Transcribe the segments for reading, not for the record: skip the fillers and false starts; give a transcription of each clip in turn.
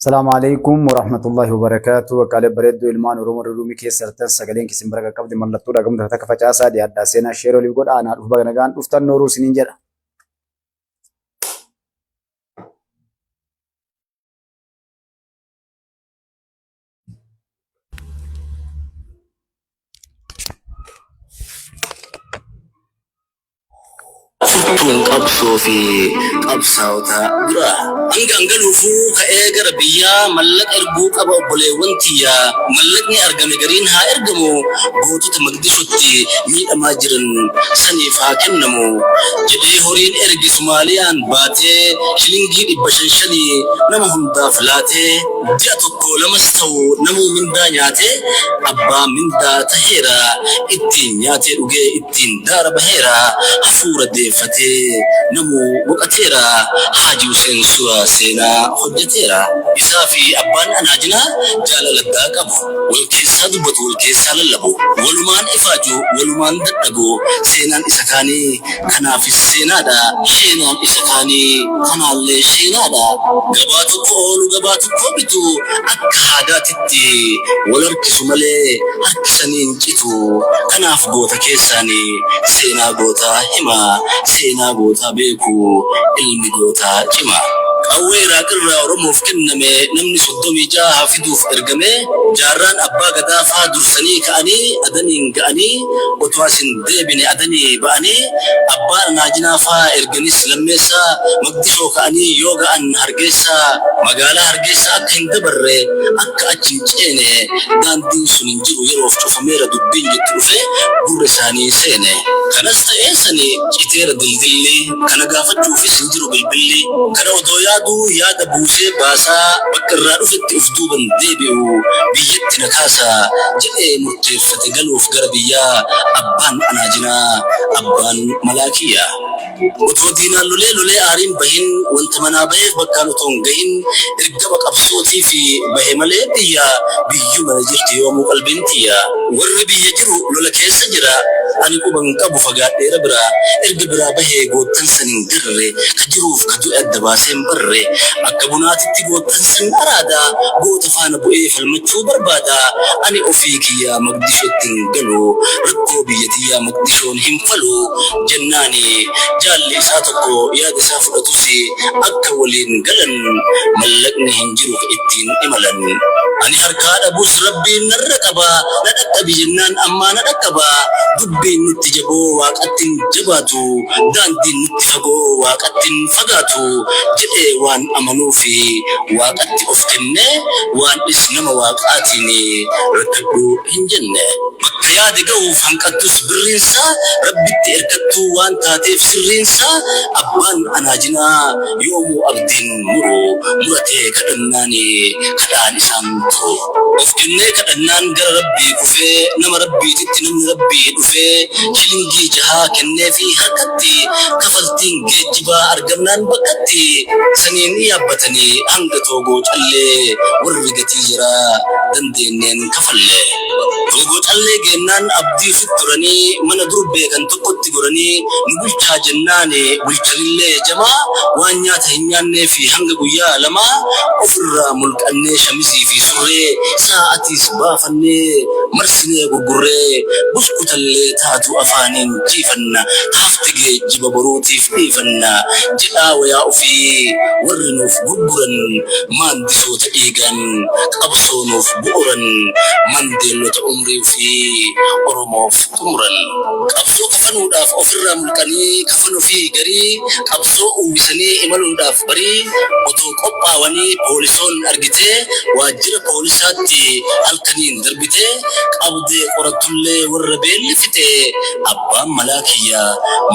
Salaamu alaikum warahmatullahi wabarakaatu. Waqqaalee bareedduu ilmaan Oromoo Ruumii keessa jirtan sagaleen keessan bira qaqqabdi mallattoo dhagamta takka facaasaa dhiyaadhaa seenaa sheeroo oliif godhaa anaa dhufu baga nagaan dhuftan nooruu isiniin jedha. Furtuun qabsoo fi qabsaa'ota dura. Hanga an galuufuu ka'ee gara biyyaa mallaqa erguu qaba obboleewwan tiyya. Mallaqni argame gariin haa ergamu gootota Maqdishotti miidhamaa jiran saniif haa kennamu jedhee horiin erge Sumaaliyaan baatee shilingii 500 shanii nama hundaaf laatee ji'a tokko lamas ta'u namuu mindaa nyaatee abbaa mindaa taheera ittiin nyaatee dhugee ittiin daara baheera hafuura deeffatee namuu boqateera Haaji Huseen Suraa seenaa hojjateera. Isaa fi abbaan Anaajinaa jaalala addaa qabu. Wal keessaa dubbatu wal keessaa lallabu. Walumaan ifaaju walumaan dadhabu. Seenaan isa kaanii kanaafis seenaadha. Sheenaan isa kaanii kanaallee sheenaadha. Gabaa tokko oolu gabaa tokko bitu akka haadaatitti wal harkisu malee harkisanii hin citu. Kanaaf goota keessaani seenaa gootaa hima. Seenaa gootaa beeku ilmi gootaa cima. Qawwee Iraaq irraa Oromoof kenname namni 36 haa fiduuf ergame. Jaarraan Abbaa Gadaa faa dursanii ka'anii Adaniin ga'anii otoo as hin deebine Adanii ba'anii Abbaan Anaajinaa faa erganis lammeessaa Maqdishoo ka'anii yoo ga'an Hargeessaa magaalaa Hargeessaa akka hin dabarre akka achi hin ceene daandiin sun hin jiru yeroof cufameera dubbiin jettu dhufee gurra isaanii seene. Kanas ta'ee sani citeera dildilli kana gaafachuufis hin jiru bilbilli. Kana odoo yaaduu yaada buusee baasaa bakka irraa dhufetti uf duuban deebi'u biyyatti na kaasa jedhee murteeffate galuuf gara biyyaa abbaan Anaajinaa abbaan malaa kiyya. Otoo diinaan lolee lolee aariin bahin wanta manaa baheef bakkaan otoo hin gahin ergama qabsootiifi bahe malee biyya biyyuma na jirti yoomuu qalbiin tiyya. Warri biyya jiru lola keessa jira ani quba hin qabu fagaadheera biraa erga biraa bahee goottan san hin garre ka jiruuf ka du'e adda baasee hin barre akka bunaatitti goottan san araada goota faana bu'ee falmachuu barbaada ani ofii kiyyaa Maqdishootti hin galu rakkoo biyya tiyyaa Maqdishoon hin falu jennaani jaalli isaa tokko yaada isaa fudhatus akka waliin galan mallaqni hin jiru ka ittiin imalan. Ani harkaa dhabus Rabbiin narra qaba na dhaqqabi jennaan ammaa na dhaqqaba dubbiin nutti jaboo Waaqatti hin jabaatu daandiin nutti fagoo Waaqatti hin fagaatu jedhee waan amanuufi Waaqatti of kennee waandhis nama Waaqaatiin rakkadhu hin jenne. Bakka yaade gahuuf hanqattus birriinsaa Rabbitti erkattuu waan taateef sirriinsaa Abbaan Anaajinaa yoomuu abdiin muru Muratee kadhannaani kadhaan isaan turu. Of kennee kadhannaan gara Rabbii kufee Nama Rabbiititti namni Rabbii dhufee Shilingii jahaa kenneefii harkatti Kafaltiin geejjibaa argamnaan bakkatti Saniin yaabbatanii hanga Toogoo Callee Warri gatii jaraa dandeenneen kafalle. Toogoo Callee geennaan abdii ofitti horanii mana dur beekan tokkotti goranii nu bulchaa jennaan bulchanillee jamaa waan nyaata hin nyaanneefi hanga guyyaa lamaa ofirraa mulqannee shamizii fi surree saa'atiis baafannee marsinee gurgurree buskutallee taatu afaaniin jiifanna ta hafte geejjiba boruutiif dhiifanna jedhaa wayaa ofii warri nuuf gurguran maandisoota dhiigaan qabsoo nuuf bu'uran mandeellota umrii ufii Oromoof xumuran. Qabsoo kafanuudhaaf ofirraa mulqanii kafan ofii garii qabsoo uwwisanii imaluudhaaf barii otoo qophaawanii poolisoon argitee waajjira poolisaatti halkaniin darbitee qabdee qorattullee warra beelli fixe abbaan malaa kiyya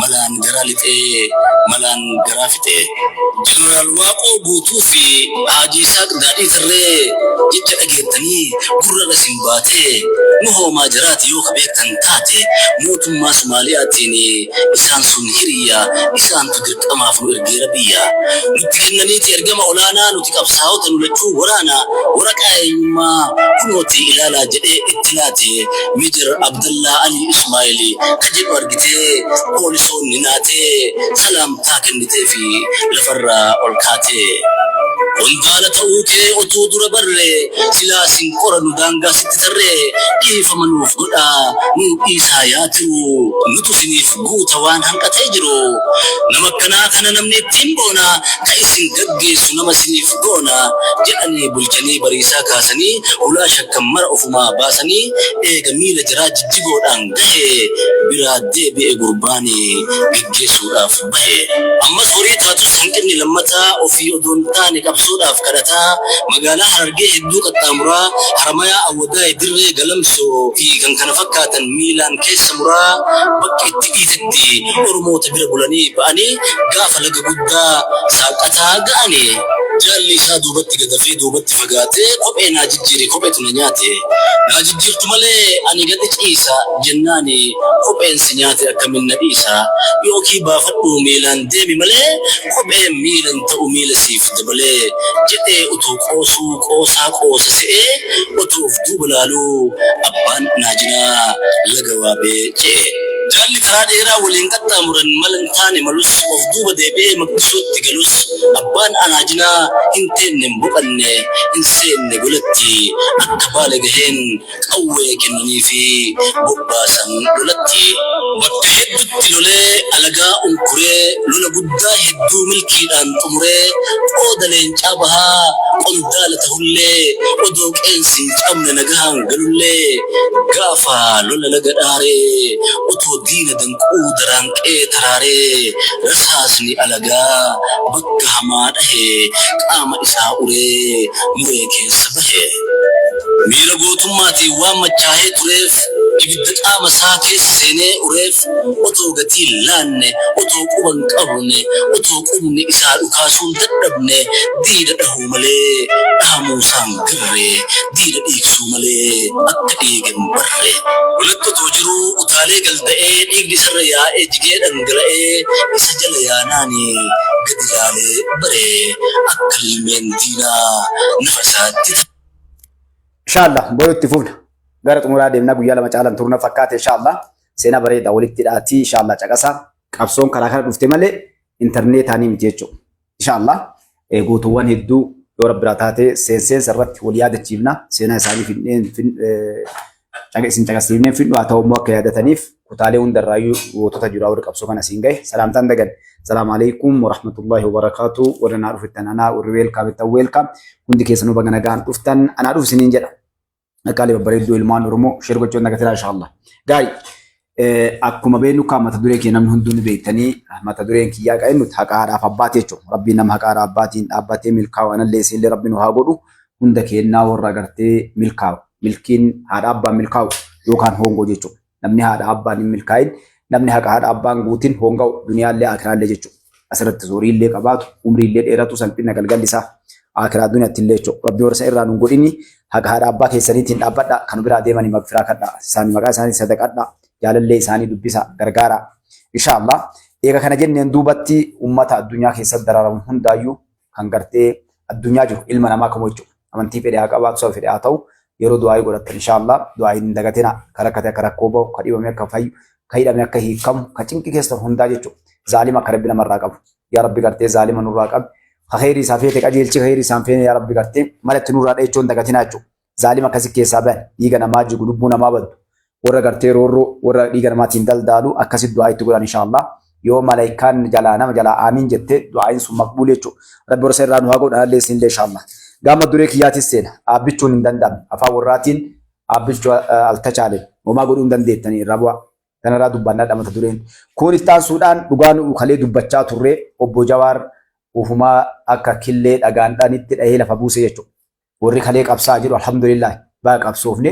malaan garaa lixee malaan garaa fixe. Jeneraal Waaqoo Guutuu fi Haajii Isaaq Daadhii Tarree jecha dhageettanii gurra irra isin baatee nu hoomaa jaraati yoo ka beektan taate mootummaa Sumaaliyaatiin isaan sun hiriyya isaantu dirqamaaf nu ergeera biyya nutti kennaniiti ergama olaanaa nuti qabsaa'ota nu lachuu waraana waraqaa eenyummaa kunooti ilaalaa jedhee itti laate Meejar Abdallaa Alii Ismaa'il ka jedhu argitee poolisoonni naatee salaamtaa kenniteefi lafarraa ol kaatee. Qondaala ta'uu kee otuu dura barre silaa sin qorannu daangaa sitti tarre dhiifama nuuf godhaa nuu dhiisaa yaa tiruu nutu siniif guuta waan hanqatee jiru. Nama akkanaa kana namni ittiin boona ka isin gaggeessu nama siniif goona jedhanii bulchanii bariisaa kaasanii hulaa shakkan mara ofumaa baasanii eega miila jaraa jijjigoodhaan gahe biraa deebi'e gurbaani geggeessuudhaaf bahe. Ammas horii taatus hanqinni lammataa ofii odoo hin taane qabsoodhaaf kadhataa magaalaa Harargee hedduu qaxxaamuraa Haramayaa, Awwadaay, Dirree, Galamsoo fi kkf miilaan keessa muraa bakka itti dhiitetti Oromoota bira bulanii ba'anii gaafa laga guddaa Saaqataa ga'ani jaalli isaa duubatti gad hafee duubatti fagaatee kophee naa jijjiiri kophetu na nyaate naa jijjiirtu malee ani gadi ciisa jennaani kopheen si nyaate akkamin na dhiisa yookii baafadhuu miilaan deemi malee kopheen miila hin ta'u miila siif dabalee jedhee utuu qoosuu qoosaa qoosa se'ee otoo of duuba laaluu abbaan Naajinaa laga Waabee ce'e. Jaalli karaa dheeraa waliin qaxxaamuran mala hin taane malus of duuba deebi'ee Maqdishootti galus abbaan Anaajinaa hin teenne hin boqanne hin seenne golatti akka Baale gaheen qawwee kennaniifii bobbaasan lolatti. Bakka heddutti lolee alagaa unkuree lola guddaa hedduu milkiidhaan xumuree qooda leencaa bahaa qondaala tahullee odoo qeensi hin cabne nagahaan galullee gaafa lola laga Dhaaree otoo diina danquu daraanqee taraaree rasaasni alagaa bakka hamaa dhahe qaama isaa uree muree keessa bahe. Miira gootummaatiin waan machaahee tureef ibidda qaama isaa keessa seenee ureef otoo gatii hin laanne, otoo quba hin qabne, otoo qubni isaa dhukaasuun dadhabne diina dhahuu malee dhahamuu isaa hin garre, diina dhiigsuu malee akka dhiige hin barre. Lolatti otoo jiruu utaalee galda'ee dhiigni isarra yaa'ee jigee dhangala'ee isa jala yaanaani gadi laalee bare akka lilmeen diinaa nafa isaatti Inshallah boru itti fufna. Gara xumuraa deemna guyyaa 2 caalan turna fakkaate inshallah. Seenaa bareeda walitti hidhaatii inshallah caqasa. Qabsoon karaa kana dhufte malee intarneetaanii miti jechuudha. Inshallah gootuuwwan hedduu yoo rabbi biraa taate seenseensa irratti wal yaadachiifna. Seenaa isaanii finneen isin caqasiifneen fidhu haa ta'u immoo akka yaadataniif kutaalee hundarraayyuu gootota jiru warri qabsoo kana siin gahe salaamtaan dagan. Salaamu alaikum warahmatullahi wabarakatuh. Warra naa dhufettan anaa warri weelkaam ittan weelkaam hundi keessanuu baga nagaan dhuftan anaa dhufu isiniin jedha. Dhaqaalee babbareedduu ilmaan Oromoo share gochuun dagatinaa inshallah. Gaarii akkuma beeknu kaa mata duree kee namni hunduu ni beektanii mata dureen kiyyaa qabe nuti haqa haadhaaf abbaati jechuudha. Rabbiin nama haqa haadhaaf abbaatiin dhaabbatee milkaa'u anallee isinillee rabbi nu haa godhu hunda keennaa warra agartee milkaa'u. Milkiin haadha abbaan milkaa'u yookaan hoongoo jechuudha. Namni haadha abbaan hin milkaa'in namni haqa haadha abbaan guutin hoonga'u duniyaallee akiraallee jechuudha. Asirratti horiillee qabaatu umriillee dheeratu salphina galgalli isaa akiraa duniyatti illee jechuudha. Rabbi warra irraa nun godhini haqa haadha abbaa keessaniitiin dhaabbadha kan biraa deemanii magfiraa kadha isaanii maqaa isaanii sadaqadha jaalallee isaanii dubbisa gargaara. Inshaallah eega kana jenneen duubatti ummata addunyaa keessatti dararamu hundaayyuu kan gartee addunyaa jiru ilma namaa kamuu jechuudha. Amantii fedhe haa qabaatu saba fedhe haa ta'u yeroo du'aayii godhattan inshaallah du'aayii hin dagatina ka rakkate akka rakkoo bahu ka dhibame akka fayyu ka hidhame akka hiikamu ka cinqi keessa hundaa jechuudha. Zaalima akka rabbi namarraa qabu. Yaa rabbi gartee zaalima nurraa qabi. Ka kheyrii isaa feete qajeelchi ka kheyrii isaan feene yaa rabbi gartee malatti nurraa dhahichuu hin dagatinaa jechuudha. Zaalima akkasi keessaa bayan dhiiga namaa jigu lubbuu namaa baddu warra gartee roorroo warra dhiiga namaatiin daldaalu akkasi du'aa itti godhan inshaallah yoo malaayikaan jalaa nama jalaa aamiin jette du'aayin sun maqbuul jechuudha. Rabbi warra irraa nu haa godhu anallee isinillee inshaallah. Gaama duree kiyyaatis seena aabbichuun hin danda'amne afaan warraatiin aabbichuu altachaale homaa godhuu hin dandeettanii irraa bu'aa. Kanarraa dubbannaa mata dureen. Kun itti aansuudhaan dhugaa nu kalee dubbachaa turre obbo Jawaar ufumaa akka killee dhagaan dhanitti dhahee lafa buuse jechuudha. Warri kalee qabsaa'a jedhu alhamdulillah baga qabsoofne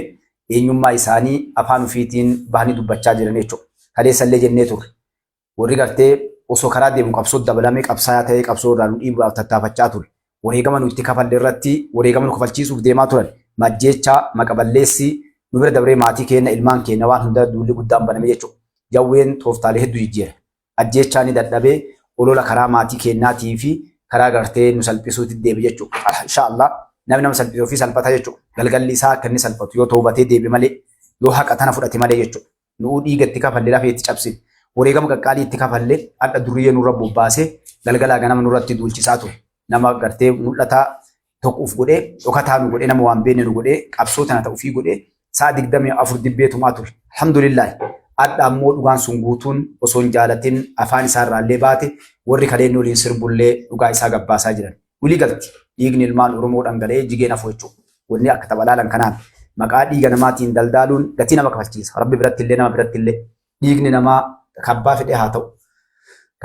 eenyummaa isaanii afaan ofiitiin bahanii dubbachaa jiran jechuudha. Kaleessallee jennee turre. Warri gartee osoo karaa deemu qabsoo dabalamee qabsaayaa ta'ee qabsoo irraa nu dhiibuudhaaf tattaafachaa ture. Wareegama nu itti kafalle irratti wareegama nu kafalchiisuuf deemaa turan. Majjeechaa, maqa balleessii nu bira dabree maatii keenya ilmaan keenya waan hunda duulli guddaan baname jechuudha. Jawween tooftaalee hedduu jijjiire. Ajjeechaa ni dadhabee olola karaa maatii keennaatii fi karaa gartee nu salphisuutti deebi jechuudha. Insha Allah namni nama salphisu ofii salphata jechuudha. Galgalli isaa akka inni salphatu yoo toobatee deebi malee yoo haqa tana fudhate malee jechuudha. Nu'uu dhiiga itti kafalle lafee itti cabsine. Wareegama qaqqaalii itti kafalle hadha durriyyee nurra bobbaasee galgalaa ganama nurratti duulchisaa ture. Nama gartee mul'ataa tokko uf godhee dhokataa nu godhee nama waan beekne nu godhee qabsoo tana ta'u ofii godhee sa'a 24 dibbee tumaa ture. Alhamdulillaahi. Adha ammoo dhugaan sun guutuun osoo hin jaalatin afaan isaa irraallee baate warri kaleen waliin sirbullee dhugaa isaa gabbaasaa jiran. Walii galti. Dhiigni ilmaan Oromoo dhangala'ee jigeen hafu jechuudha. Wanni akka tapha laalan kanaan maqaa dhiiga namaatiin daldaaluun gatii nama kafalchiisa. Rabbi biratti illee nama biratti illee dhiigni namaa kabbaa fedhee haa ta'u.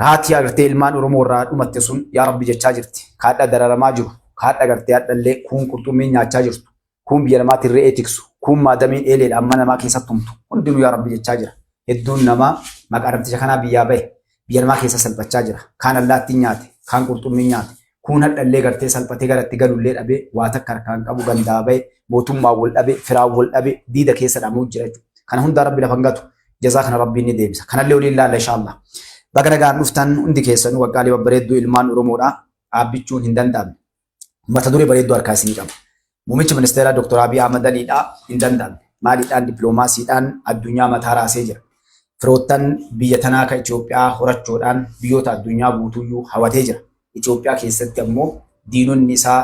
Haati agartee ilmaan Oromoo irraa dhumatte sun yaa Rabbi jechaa jirti. Kaadha dararamaa jiru. Kaadha agartee hadhallee kuun qurxummiin nyaachaa jirtu. Kuun biyya namaatiin re'ee tiksu. Kuun maadamiin eeleedhaan mana namaa keessa tumtu. Hundinuu yaa Rabbi jechaa jira. Hedduun namaa maqaa namticha kanaa biyyaa bahe. Biyya namaa keessa salphachaa jira. Kaan allaattiin nyaate. Kaan qurxummiin nyaate. Kuun hadhallee gartee salphatee gara itti galullee dhabee waa takka harkaan qabu gandaa bahe mootummaan wal dhabe firaan wal dhabe diida keessa dhamuu jira jechuudha. Kana hundaa Rabbi lafa hin gatu. Jazaa kana Rabbiin ni deebisa. Kanallee waliin laalla inshallah. Baga nagaan dhuftan hundi keessanuu qaqqaalii babbareedduu ilmaan Oromoodha. Dhaabbichuun hin danda'amne. Mata duree bareedduu harkaa isinii qaba. Muummichi ministeeraa Dr. Abiy Ahmad Aliidha hin danda'amne. Maaliidhaan dippiloomaasiidhaan addunyaa mataa raasee jira. Firoottan biyya tanaa ka Itoophiyaa horachuudhaan biyyoota addunyaa guutuuyyuu hawatee jira. Itoophiyaa keessatti ammoo diinonni isaa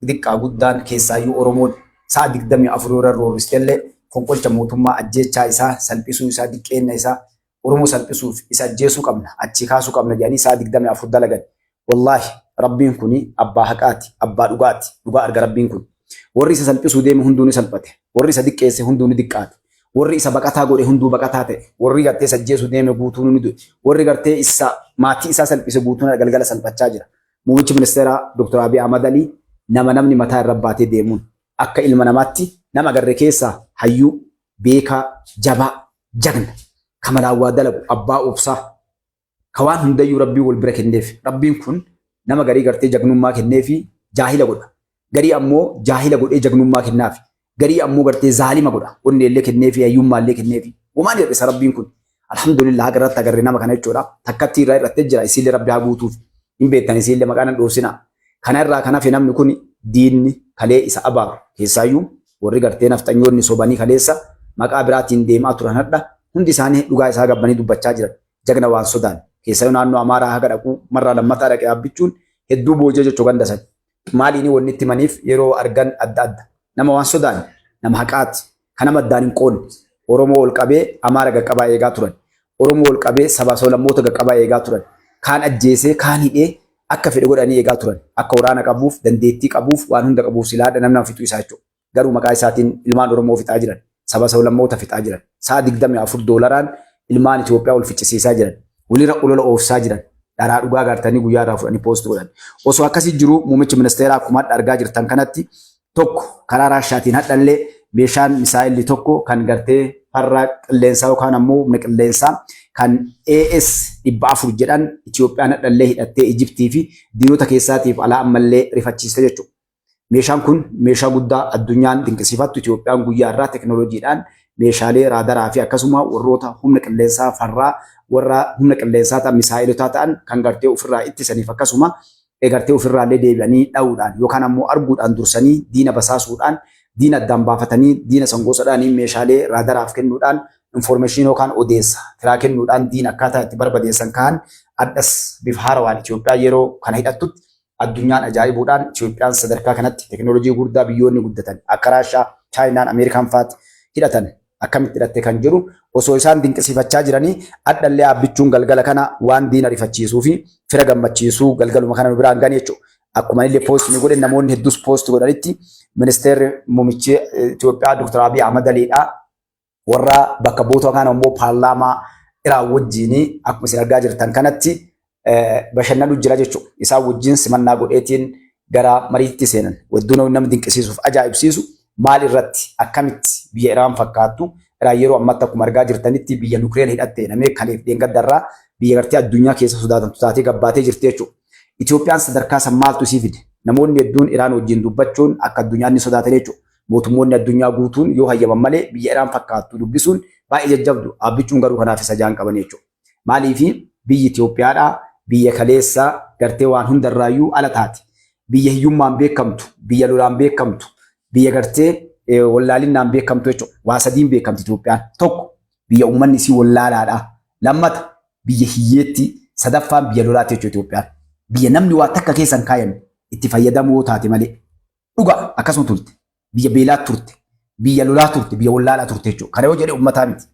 xixiqqaa guddaan keessaayyuu Oromoon sa'a 24 yoo irra roorristellee fonqolcha mootummaa ajjeechaa isaa salphisuu isaa diqqeenna isaa Oromoo salphisuuf isa ajjeesuu qabna achii kaasuu qabna jedhanii sa'a 24 dalagan. Wallaahi Rabbiin kuni abbaa haqaati abbaa dhugaati dhugaa arga Rabbiin kun. Warri isa salphisuu deeme hunduu ni salphate. Warri isa diqqeesse hunduu ni diqqaate. Warri isa baqataa godhe hunduu baqataa ta'e. Warri gartee isa ajjeesuu deeme guutuun ni du'e. Warri gartee isa maatii isaa salphise guutuun galgala salphachaa jira. Muummichi ministeeraa Dr. Abiy Ahmad Ali nama namni mataa irra baatee deemuun akka ilma namaatti nama agarre keessaa hayyuu, beekaa, jabaa, jagna, kamalaan waa dalagu, abbaa obsaa, ka waan hundayyuu Rabbiin wal bira kenneef. Rabbiin kun nama garii gartee jagnummaa kenneefi jaahila godha. Garii ammoo jaahila godhee jagnummaa kennaafi. Garii ammoo gartee zaalima godha. Onneellee kenneefi hayyummaallee kenneefi. Womaan hir'isa Rabbiin kun. Alhamdulillah haga irratti agarre nama kana jechuudha. Takkatti irraa hir'attee jira isiillee Rabbi haa guutuuf. Hin beektan isiillee maqaa nan dhoofsina. Kana irraa kan hafe namni kun diinni kalee isa abaaru. Keessaayyuu warri gartee nafxanyoonni sobanii kaleessa maqaa biraatiin deemaa turan hadha hundi isaanii dhugaa isaa gabbanii dubbachaa jiran. Jagna waan sodaan. Keessaayyuu naannoo Amaaraa haga dhaquu marraa lammataa dhaqe dhaabbichuun hedduu boojee jechuu ganda san. Maaliini wanni itti himaniif yeroo argan adda adda. Nama waan sodaan nama haqaati. Kan nama addaan hin qoodne. Oromoo ol qabee Amaara qaqqabaa eegaa turan. Oromoo ol qabee sabaa sablammoota qaqqabaa eegaa turan. Kaan ajjeesee kaan hidhee akka fedhe godhanii eegaa turan. Akka waraana qabuuf dandeettii qabuuf waan hunda qabuuf silaa namni nama fixuu isaa jechuudha. Garuu maqaa isaatiin ilmaan Oromoo fixaa jiran. Saba sablammoota fixaa jiran. Sa'a 24 doolaaraan ilmaan Itoophiyaa wal ficcisiisaa jiran. Walirra olola oofsaa jiran. Dharaa dhugaa gartanii guyyaa irraa fudhanii post godhan. Osoo akkasii jiru muummichi ministeeraa akkuma hadha argaa jirtan kanatti tokko karaa Raashaatiin hadhallee meeshaan misaa'illi tokko kan gartee farra qilleensaa yookaan ammoo humna qilleensaa kan AS 400 jedhan Itoophiyaan hadhallee hidhattee Ijiptii fi diinota keessaatiif alaa ammallee rifachiiste jechuudha. Meeshaan kun meeshaa guddaa addunyaan dinqisiifattu Itoophiyaan guyyaa irraa teknooloojiidhaan meeshaalee raadaraa fi akkasuma warroota humna qilleensaa farraa warra humna qilleensaa ta'an misaa'ilotaa ta'an kan gartee ofirraa ittisaniif akkasuma gartee ofirraallee deebi'anii dha'uudhaan yookaan ammoo arguudhaan dursanii diina basaasuudhaan diina addaan baafatanii diina sangoosadhaan meeshaalee raadaraaf kennuudhaan information yookaan odeessa firaa kennuudhaan diina akkaataa itti barbadeessan kaan addas bifa haarawaan Itoophiyaa yeroo kana hidhattutti addunyaan ajaa'ibuudhaan Itoophiyaan sadarkaa kanatti teknoolojii guddaa biyyoonni guddatan akka Raashaa, Chaayinaan, Ameerikaan fa'aatti hidhatan akkamitti hidhatte kan jedhu osoo isaan dinqisiifachaa jiranii adhallee dhaabbichuun galgala kana waan diina rifachiisuu fi fira gammachiisuu galgaluma kana nu biraan gane jechuudha. Akkuma illee post ni godhe namoonni hedduus post godhanitti ministeerri muummichi Itoophiyaa Dr. Abiy Ahmad Aliidha. Warra bakka buutota yookaan ammoo paarlaamaa Iraan wajjin akkuma isin argaa jirtan kanatti bashannanu jira jechuudha. Isaan wajjin simannaa godheetiin gara mariitti seenan. Hedduu nama dinqisiisuuf ajaa'ibsiisu maal irratti akkamitti biyya Iraan fakkaattu Iraan yeroo ammatti akkuma argaa jirtanitti biyya nukleera hidhatte jedhamee kaleef dheengaddarraa biyya gartee addunyaa keessa sodaatamtu taatee gabbaatee jirti jechuudha. Itoophiyaan sadarkaa san maaltu isii fide? Namoonni hedduun Iraan wajjin dubbachuun akka addunyaan ni sodaatan jechuudha. Mootummoonni addunyaa guutuun yoo hayyaman malee biyya Iraan fakkaattu dubbisuun baay'ee jajjabdu. Dhaabbichuun garuu kanaaf isa jaan qaban jechuudha. Maaliif biyyi Itoophiyaadha biyya kaleessa gartee waan hundarraayyuu ala taate. Biyya hiyyummaan beekamtu, biyya lolaan beekamtu, biyya gartee wallaalinnaan beekamtu jechuudha. Waa sadiin beekamti Itoophiyaan. Tokko biyya uummanni isii wallaalaadha. Lammata biyya hiyyeetti, sadaffaan biyya lolaati jechuudha Itoophiyaan. Biyya namni waa takka keessa hin kaayanne. Itti fayyadamoo taate malee. Dhugaa akkasuma turte. Biyya beelaa turte. Biyya lolaa turte. Biyya wallaalaa turte jechuudha. Kana yoo jedhe uummataa miti.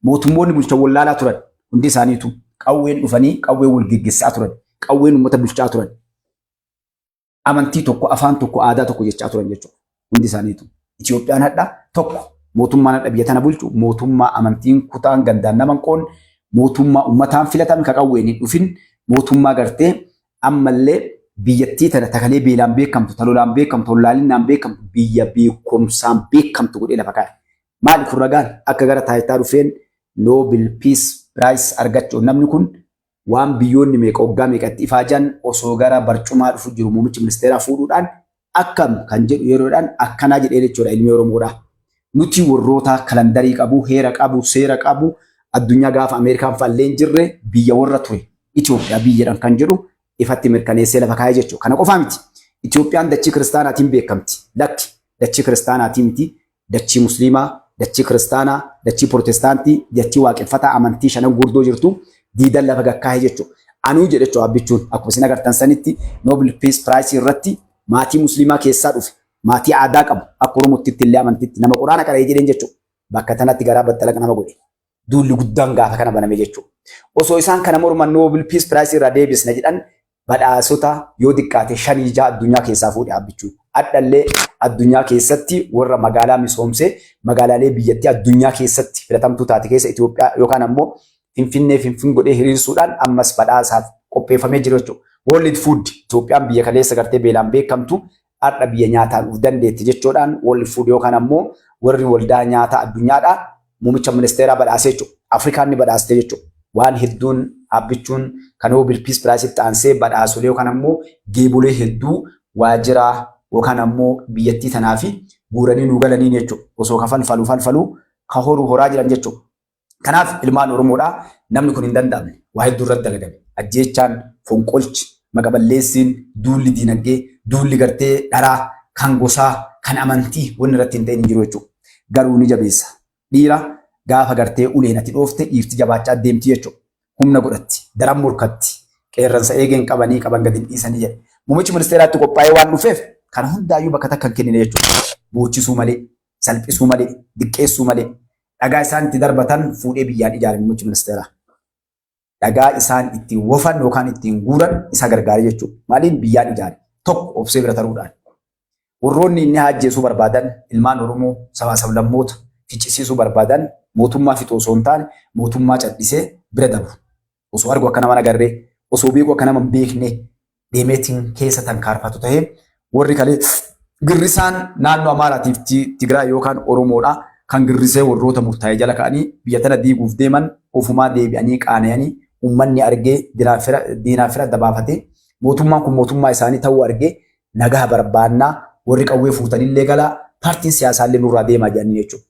Mootummoonni bulchan wallaalaa turan. Hundi isaaniitu qawween dhufanii qawween wal geggessaa turan. Qawween uummata bulchaa turan. Amantii tokko, afaan tokko, aadaa tokko jechaa turan jechuudha. Hundi isaaniitu. Itoophiyaan hadha tokko mootummaan hadha biyya tana bulchu mootummaa amantiin kutaan gandaan nama hin qoonne mootummaa uummataan filatame ka qawween hin dhufin mootummaa gartee ammallee biyyattii tana takalee beelaan beekamtu, ta lolaan beekamtu, wallaalinaan beekamtu, biyya beekumsaan beekamtu godhee lafa kaa'e. Maali kun ragaan akka gara taayitaa dhufeen Nobel Peace Prize argachuuf namni kun waan biyyoonni meeqa waggaa meeqatti ifaajan osoo gara barcumaa dhufu jiru muummichi ministeeraa fuudhuudhaan akkam kan jedhu yeroodhaan akkanaa jedhee jechuudha ilmi Oromoodha. Nuti warroota kalandarii qabu, heera qabu, seera qabu, addunyaa gaafa Ameerikaan fa'allee hin jirre biyya warra ture Itoophiyaa biyya kan jedhu ifatti mirkaneessee lafa kaa'ee jechuudha. Kana qofaa miti. Itoophiyaan dachii kiristaanaatiin beekamti. Lakki dachii kiristaanaatiin miti. Dachii musliimaa, dachii kiristaanaa, dachii protestaantii, dachii waaqeffataa amantii shanan gurguddoo jirtu diidan lafa gakkaa'ee jechuudha. Anuu jedhe jechuudha abbichuun akkuma isin agartan sanitti Nobel Peace Prize irratti maatii musliimaa keessaa dhufe maatii aadaa qabu akka Oromootti illee amantiitti nama quraana qara'ee jedheen jechuudha. Bakka tanatti garaa battalaqa nama godhe. Duulli guddaan gaafa kana baname jechuudha. Osoo isaan kana morman Nobel Peace Prize irraa deebisna jedhan badhaasota yoo xiqqaate 5-6 addunyaa keessaa fuudhe abbichuun. Hadhallee addunyaa keessatti warra magaalaa misoomsee magaalaalee biyyattii addunyaa keessatti filatamtuu taate keessa Itoophiyaa yookaan ammoo Finfinnee Finfin godhee hiriirsuudhaan ammas badhaasaaf qopheeffamee jiru jechuudha. World Food Itoophiyaan biyya kaleessa gartee beelaan beekamtu har'a biyya nyaataan uf dandeetti jechuudhaan World Food yookaan ammoo warri waldaa nyaataa addunyaadhaa muummicha ministeeraa badhaasee jechuudha. Afrikaan ni badhaaste jechuudha. Waan hedduun dhaabbichuun kan Nobel Peace Prize itti aansee badhaasolee yookaan ammoo geebolee hedduu waajjira yookaan ammoo biyyattii tanaa fi guuranii nuu galaniin jechuudha. Osoo ka falfalu falfalu ka horu horaa jiran jechuudha. Kanaaf ilmaan Oromoodhaa namni kun hin danda'amne waa hedduu irratti dalagame. Ajjeechaan, fonqolchi, maqaballeessiin, duulli diinagdee, duulli gartee dharaa, kan gosaa, kan amantii wanni irratti hin ta'in hin jiru jechuudha. Garuu ni jabeessa. Dhiira gaafa gartee uleen ati dhoofte dhiirti jabaachaa deemti jechuudha. Humna godhatti, daran morkatti, qeerransa eegeen qabanii qaban gadi hin dhiisanii jedhe. Muummichi ministeeraatti qophaa'ee waan dhufeef kana hundaayyuu bakka takka hin kennine jechuudha. Boochisuu malee, salphisuu malee, diqqeessuu malee, dhagaa isaan itti darbatan fuudhee biyyaan ijaare muummichi ministeeraa. Dhagaa isaan ittiin wofan yookaan ittiin guuran isa gargaare jechuudha. Maaliin biyyaan ijaare? Tokko obsee bira taruudhaan. Warroonni inni ajjeesuu barbaadan ilmaan Oromoo sabaa sablammoota ficcisiisuu barbaadan mootummaa fixuu osoo hin taane mootummaa callisee bira dabru. Osoo argu akka nama agarree, osoo beeku akka nama hin beekne deemeetiin keessa tankaarfatu ta'ee warri kalee girrisaan naannoo Amaaraatiif Tigraay yookaan Oromoodha kan girrisee warroota murtaa'e jala ka'anii biyya tana diiguuf deeman ofumaa deebi'anii qaana'anii uummanni argee diinaa fira dabaafatee mootummaan kun mootummaa isaanii ta'uu argee nagaa barbaannaa warri qawwee fuutanillee galaa paartiin siyaasaallee nurraa deemaa jedhanii jechuudha.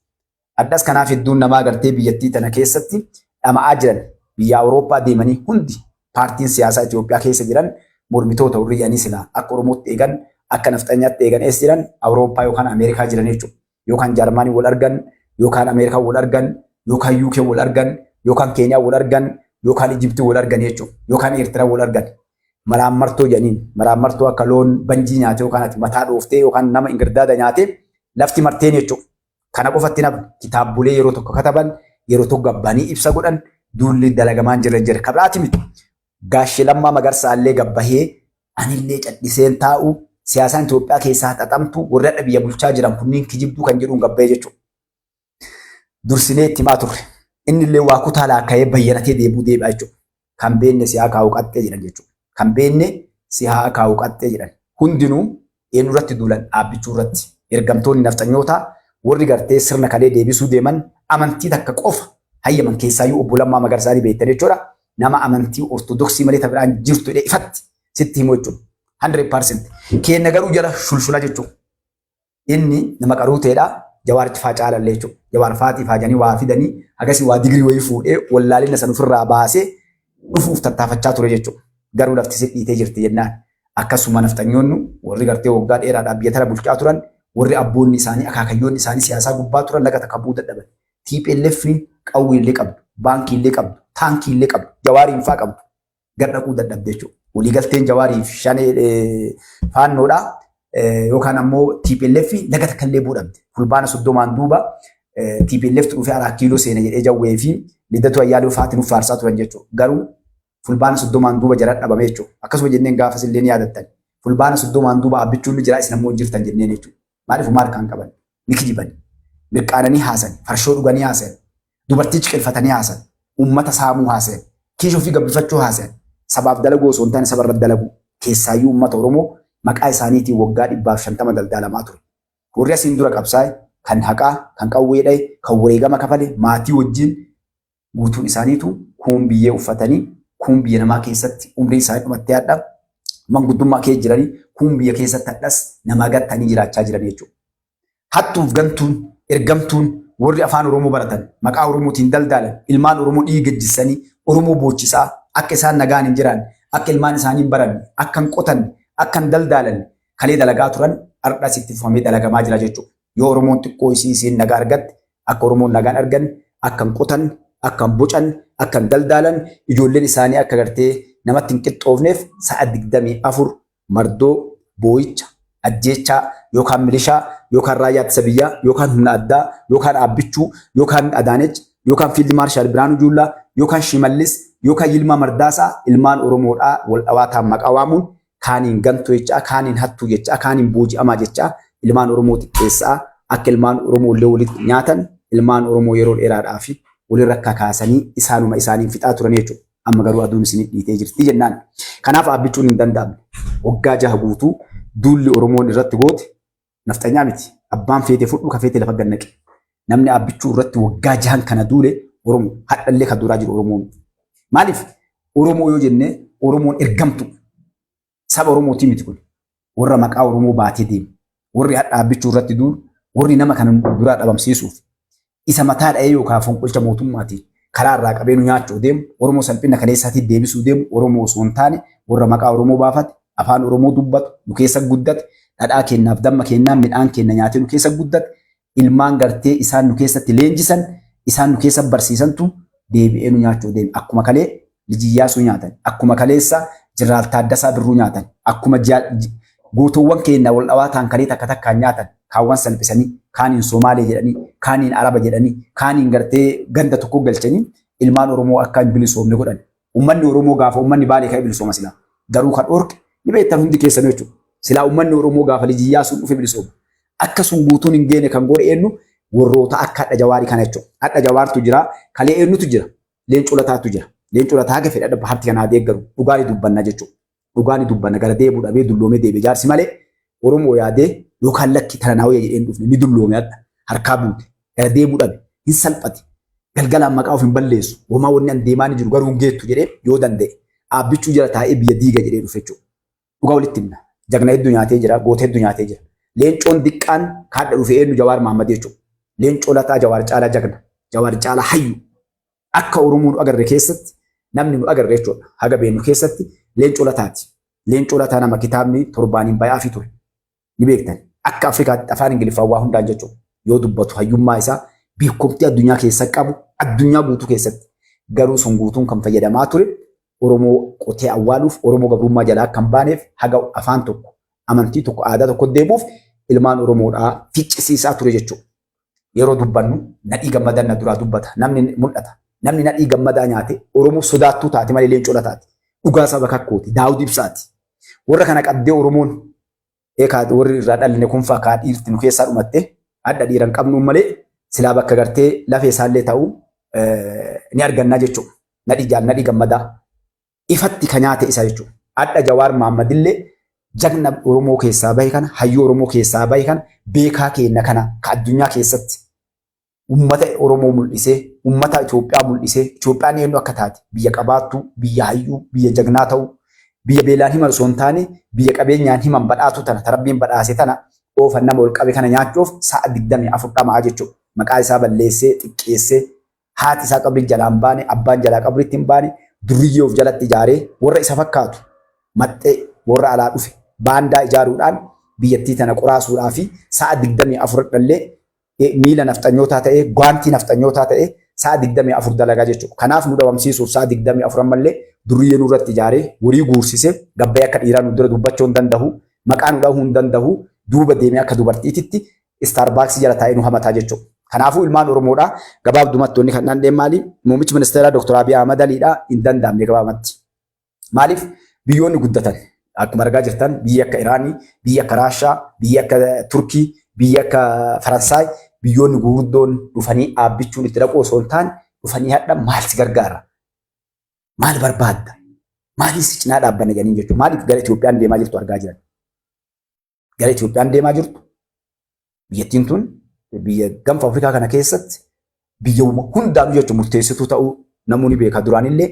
Addas kanaaf hedduun namaa gartee biyyattii tana keessatti dhama'aa jiran biyya Awurooppaa deemanii hundi paartiin siyaasaa Itoophiyaa keessa jiran mormitoota warri jedhanii silaa akka Oromootti eegan akka nafxanyaatti eegan eessa jiran Awurooppaa yookaan Ameerikaa jiran jechuudha. Yookaan Jaarmaanii wal argan yookaan Ameerikaa wal argan yookaan UK wal argan yookaan Keeniyaa wal argan yookaan Ijiptii wal argan jechuudha. Yookaan Eertiraa wal argan. Maraammartoo jedhaniin maraammartoo akka loon banjii nyaate yookaan ati mataa dhooftee yookaan nama ingirdaada nyaate lafti marteen jechuudha. Kana qofatti nafne kitaabbolee yeroo tokko kataban yeroo tokko gabbanii ibsa godhan duulli dalagamaan jira jira. Kabiraati miti. Gaashee Lammaa Magarsaa illee gabbahee anillee cadhiseen taa'u siyaasaan Itoophiyaa keessaa xaxamtu warri hadha biyya bulchaa jiran kunniin kijibduu kan jedhuun gabbahee jechuudha. Dursinee itti himaa turre. Inni illee waa kutaa laakka'ee bayyanatee deebi'uu deebi'a jechuudha. Kan beenne si haa kaa'u qaxxee jedhan jechuudha. Kan beenne si haa kaa'u qaxxee jedhan. Hundinuu eenyu irratti duulan dhaabbichuu irratti ergamtoonni nafxanyootaa warri gartee sirna kalee deebisuu deeman amantii takka qofa hayyaman keessaayyuu obbo Lammaa Magarsaa ni beektan jechuudha. Nama amantii Ortodoksii malee ta biraan jirtu jedhee ifatti sitti himu jechuudha. 100%. Keenna garuu jala shulshula jechuudha. Inni nama qaruuteedha. Jawaar faa caalallee jechuudha. Jawaar faatii faajanii waa fidanii akkasii waa digirii wayii fuudhee wallaalina san ofirraa baasee dhufuuf tattaafachaa ture jechuudha. Garuu lafti si dhiitee jirti jennaan. Akkasuma nafxanyoonni warri gartee waggaa dheeraadhaaf biyya tana bulchaa turan warri abboonni isaanii akaakayyoonni isaanii siyaasaa gubbaa turan laga takka bu'uu dadhaban. TPLF qawwee illee qabdu, baankii illee qabdu, taankii illee qabdu, jawaariin faa qabdu. Gad dhaquu dadhabde jechuudha. Waliigalteen Jawaarii fi Shanee Faannoodha. Yookaan ammoo TPLF laga takka illee buudhamte. Fulbaana 30n duuba TPLF dhufee Araa Kiiloo seene jedhee Jawwee fi Liddatuu Ayyaaloo fa'aatiin nuuf faarsaa turan jechuudha. Garuu Fulbaana 30n duuba jara dhabame jechuudha. Akkasuma jenneen gaafas illee ni yaadattan. Fulbaana 30n duuba Abbichuun ni jira, isin ammoo hin jirtan jenneen jechuudha. Maaliif? Homaa harkaan qaban? Ni kijiban. Mirqaananii haasan. Farshoo dhuganii haasan. Dubartii ciqilfatanii haasan. Uummata saamuu haasan. Kiisha ofii gabbifachuu haasan. Sabaaf dalaguu osoo hin taane saba irratti dalaguu. Keessaayyuu uummata Oromoo maqaa isaaniitiin waggaa 150 daldaalamaa ture. Warri asiin dura qabsaa'e, kan haqaa, kan qawwee dhahe, kan wareegama kafale, maatii wajjin guutuun isaaniitu kuun biyyee uffatanii, kuun biyya namaa keessatti umrii isaanii dhumattee hadha manguddummaa keessa jiranii, kuun biyya keessatti hadhas namaa gattanii jiraachaa jiran jechuudha. Hattuuf gantuun, ergamtuun, warri afaan Oromoo baratan, maqaa Oromootiin daldaalan, ilmaan Oromoo dhiiga jissanii, Oromoo boochisaa, akka isaan nagaan hin jiraanne, akka ilmaan isaanii hin baranne, akka hin qotanne, akka hin daldaalanne kalee dalagaa turan har'as itti fufamee dalagamaa jira jechuudha. Yoo Oromoon xiqqoo isii isiin nagaa argatte, akka Oromoon nagaan arganne, akka hin qotanne, akka hin bocanne, akka hin daldaalanne, ijoolleen isaanii akka gartee namatti hin qixxoofneef sa'a 24 mardoo, boo'icha, ajjeechaa yookaan milishaa yookaan raayyaa ittisa biyyaa yookaan humna addaa yookaan Aabbichuu yookaan Adaanech yookaan Fiild Maarshaal Biraanuu Juullaa yookaan Shimallis yookaan Yilmaa Mardaasaa ilmaan Oromoodhaa wal dhawaa ta'an maqaa waamuun, kaaniin gantuu jechaa, kaaniin hattuu jechaa, kaaniin booji'amaa jechaa, ilmaan Oromoo xiqqeessaa, akka ilmaan Oromoo illee walitti nyaatan, ilmaan Oromoo yeroo dheeraadhaa fi walirra kakaasanii isaanuma isaaniin fixaa turan jechuudha. Amma garuu aduun isin dhiitee jirti jennaan. Kanaaf Aabbichuun hin danda'amne. Waggaa 6 guutuu duulli Oromoon irratti goote nafxanyaa miti. Abbaan feete fudhu, ka feete lafa gannaqe. Namni Aabbichuu irratti waggaa jahan kana duule Oromoo. Hadhallee kan duraa jiru Oromoo. Maaliif? Oromoo yoo jenne Oromoon ergamtu. Saba Oromootii miti kun. Warra maqaa Oromoo baatee deemu. Warri hadha Aabbichuu irratti duulu, warri nama kana duraa dhabamsiisuuf isa mataa dha'ee yookaan fonqolcha mootummaatiin karaa irraa qabee nu nyaachuu deemu, Oromoo salphina kaleessaatiin deebisuu deemu, Oromoo osoo hin taane warra maqaa Oromoo baafate, afaan Oromoo dubbatu, nu keessa guddate, dhadhaa kennaaf damma kennaa, midhaan kenna nyaatee nu keessa guddate, ilmaan gartee isaan nu keessatti leenjisan, isaan nu keessa barsiisantu deebi'ee nu nyaachuu deeme. Akkuma kalee Liji Iyyaasuu nyaatan, akkuma kaleessa Jeneraal Taaddasaa Birruu nyaatan, akkuma gootowwan keenya wal dhawaa ta'an kalee takka takkaan nyaatan, kaawwan salphisanii, kaaniin Somaalee jedhanii, kaaniin Araba jedhanii, kaaniin gartee ganda tokko galchanii ilmaan Oromoo akka hin bilisoomne godhan. Uummanni Oromoo gaafa uummanni Baalee ka'ee bilisooma silaa. Garuu kan dhorke ni beektan hundi keessanuu jechuudha. Silaa uummanni Oromoo gaafa Liji Iyyaasuun dhufe bilisooma. Akka sun guutuun hin geene kan godhe eenyu? Warroota akka hadha Jawaarii kana jechuudha. Hadha Jawaartu jira, kalee eenyutu jira? Leencoo Lataatu jira. Leencoo Lataa haga fedha paartii kanaa deeggaru dhugaa ni dubbanna jechuudha. Dhugaa ni dubbanna, gara deebi'u dhabee dulloomee deebi'e jaarsi malee Oromoo yaadee yookaan lakki tana naa wayya jedhee hin dhufne. Ni dulloome, hadha harkaa buute, gara deebi'u dhabe, hin salphate, galgalaan maqaa of hin balleessu, homaa wanni an deemaa ni jiru garuu hin geettu jedhee, yoo danda'e Aabbichuu jala taa'ee biyya diiga jedhee dhufe jechuudha. Dhugaa walitti himna. Jagna hedduu nyaatee jira, goota hedduu nyaatee jira. Leencoon diqqaan kaadha dhufe eenyu? Jawaar Mahammad jechuudha. Leencoo Lataa Jawaar caalaa jagna. Jawaar caalaa hayyu. Akka Oromoo nu agarre keessatti namni nu agarre jechuudha. Haga beennu keessatti Leencoo Lataati. Leencoo Lataa nama kitaabni torbaaniin bayaafii ture. Ni beektan. Akka Afrikaatti afaan Ingiliffaa waa hundaan jechuudha. Yoo dubbatu hayyummaa isaa, beekumtii addunyaa keessa qabu, addunyaa guutuu keessatti. Garuu sun guutuun kan fayyadamaa ture Oromoo qotee awwaaluuf, Oromoo gabrummaa jalaa akka hin baaneef, haga afaan tokko, amantii tokko, aadaa tokko deebuuf ilmaan Oromoodhaa ficcisiisaa ture jechuudha. Yeroo dubbannu Nadhii Gammadaa na duraa dubbata. Namni mul'ata. Namni Nadhii Gammadaa nyaate Oromoo sodaattuu taate malee Leencoo Lataati. Dhugaa saba kakkooti. Daawud Ibsaati. Warra kana qabdee Oromoon eekaa warri irraa dhalinne kun faa kaa dhiirti nu keessaa dhumatte, hadha dhiira hin qabnuun malee silaa bakka gartee lafee isaallee ta'u ni argannaa jechuudha. Nadhii jaal Nadhii Gammadaa ifatti ka nyaate isa jechuudha. Hadha Jawaar Mahammadillee jagna Oromoo keessaa bahe kana, hayyuu Oromoo keessaa bahe kana, beekaa keenya kana ka addunyaa keessatti ummata Oromoo mul'isee, ummata Itoophiyaa mul'isee, Itoophiyaan eenyu akka taate, biyya qabaattuu, biyya hayyuu, biyya jagnaa ta'uu, biyya beelaan himan osoo hin taane, biyya qabeenyaan himan badhaatu tana, tarabbiin badhaase tana, oofan nama ol qabe kana nyaachuuf sa'a 24 dhama'aa jechuudha. Maqaa isaa balleessee, xiqqeessee, haati isaa qabrii jalaa hin baane, abbaan jalaa qabriitti hin baane, durriyyee of jalatti ijaaree, warra isa fakkaatu, maxxee, warra alaa dhufe, baandaa ijaaruudhaan biyyattii tana qoraasuudhaa fi sa'a 24 dhallee miila nafxanyootaa ta'ee, gwaantii nafxanyootaa ta'ee, sa'a 24 dalagaa jechuudha. Kanaaf nu dhabamsiisuuf sa'a 24 ammallee duriyyee nurratti ijaaree horii guursisee gabbayee akka dhiiraa nu dura dubbachuu hin danda'u, maqaa nu dhahuu hin danda'u, duuba deemee akka dubartiititti Starbucks jala taa'ee nu hamataa jechuudha. Kanaafuu ilmaan Oromoodhaa gabaabdumatti wanni kan dhandheen maali? Muummichi ministeeraa Dr. Abiy Ahmad Aliidhaa hin danda'amne gabaabumatti. Maaliif biyyoonni guddatan akkuma argaa jirtan biyya akka Iraanii, biyya akka Raashaa, biyya akka Turkii, biyya akka Faransaay biyyoonni gurguddoon dhufanii dhaabbichuun itti dhaquu osoo hin taane dhufanii hadha maal si gargaara? Maal barbaadda? Maaliif si cinaa dhaabbanna jedhanii jechuudha. Maaliif gara Itoophiyaan deemaa jirtu argaa jiran? Gara Itoophiyaan deemaa jirtu biyyattiin tun biyya gaanfa Afrikaa kana keessatti biyya hundaanuu jechuun murteessituu ta'uu namoonni beeka. Duraanillee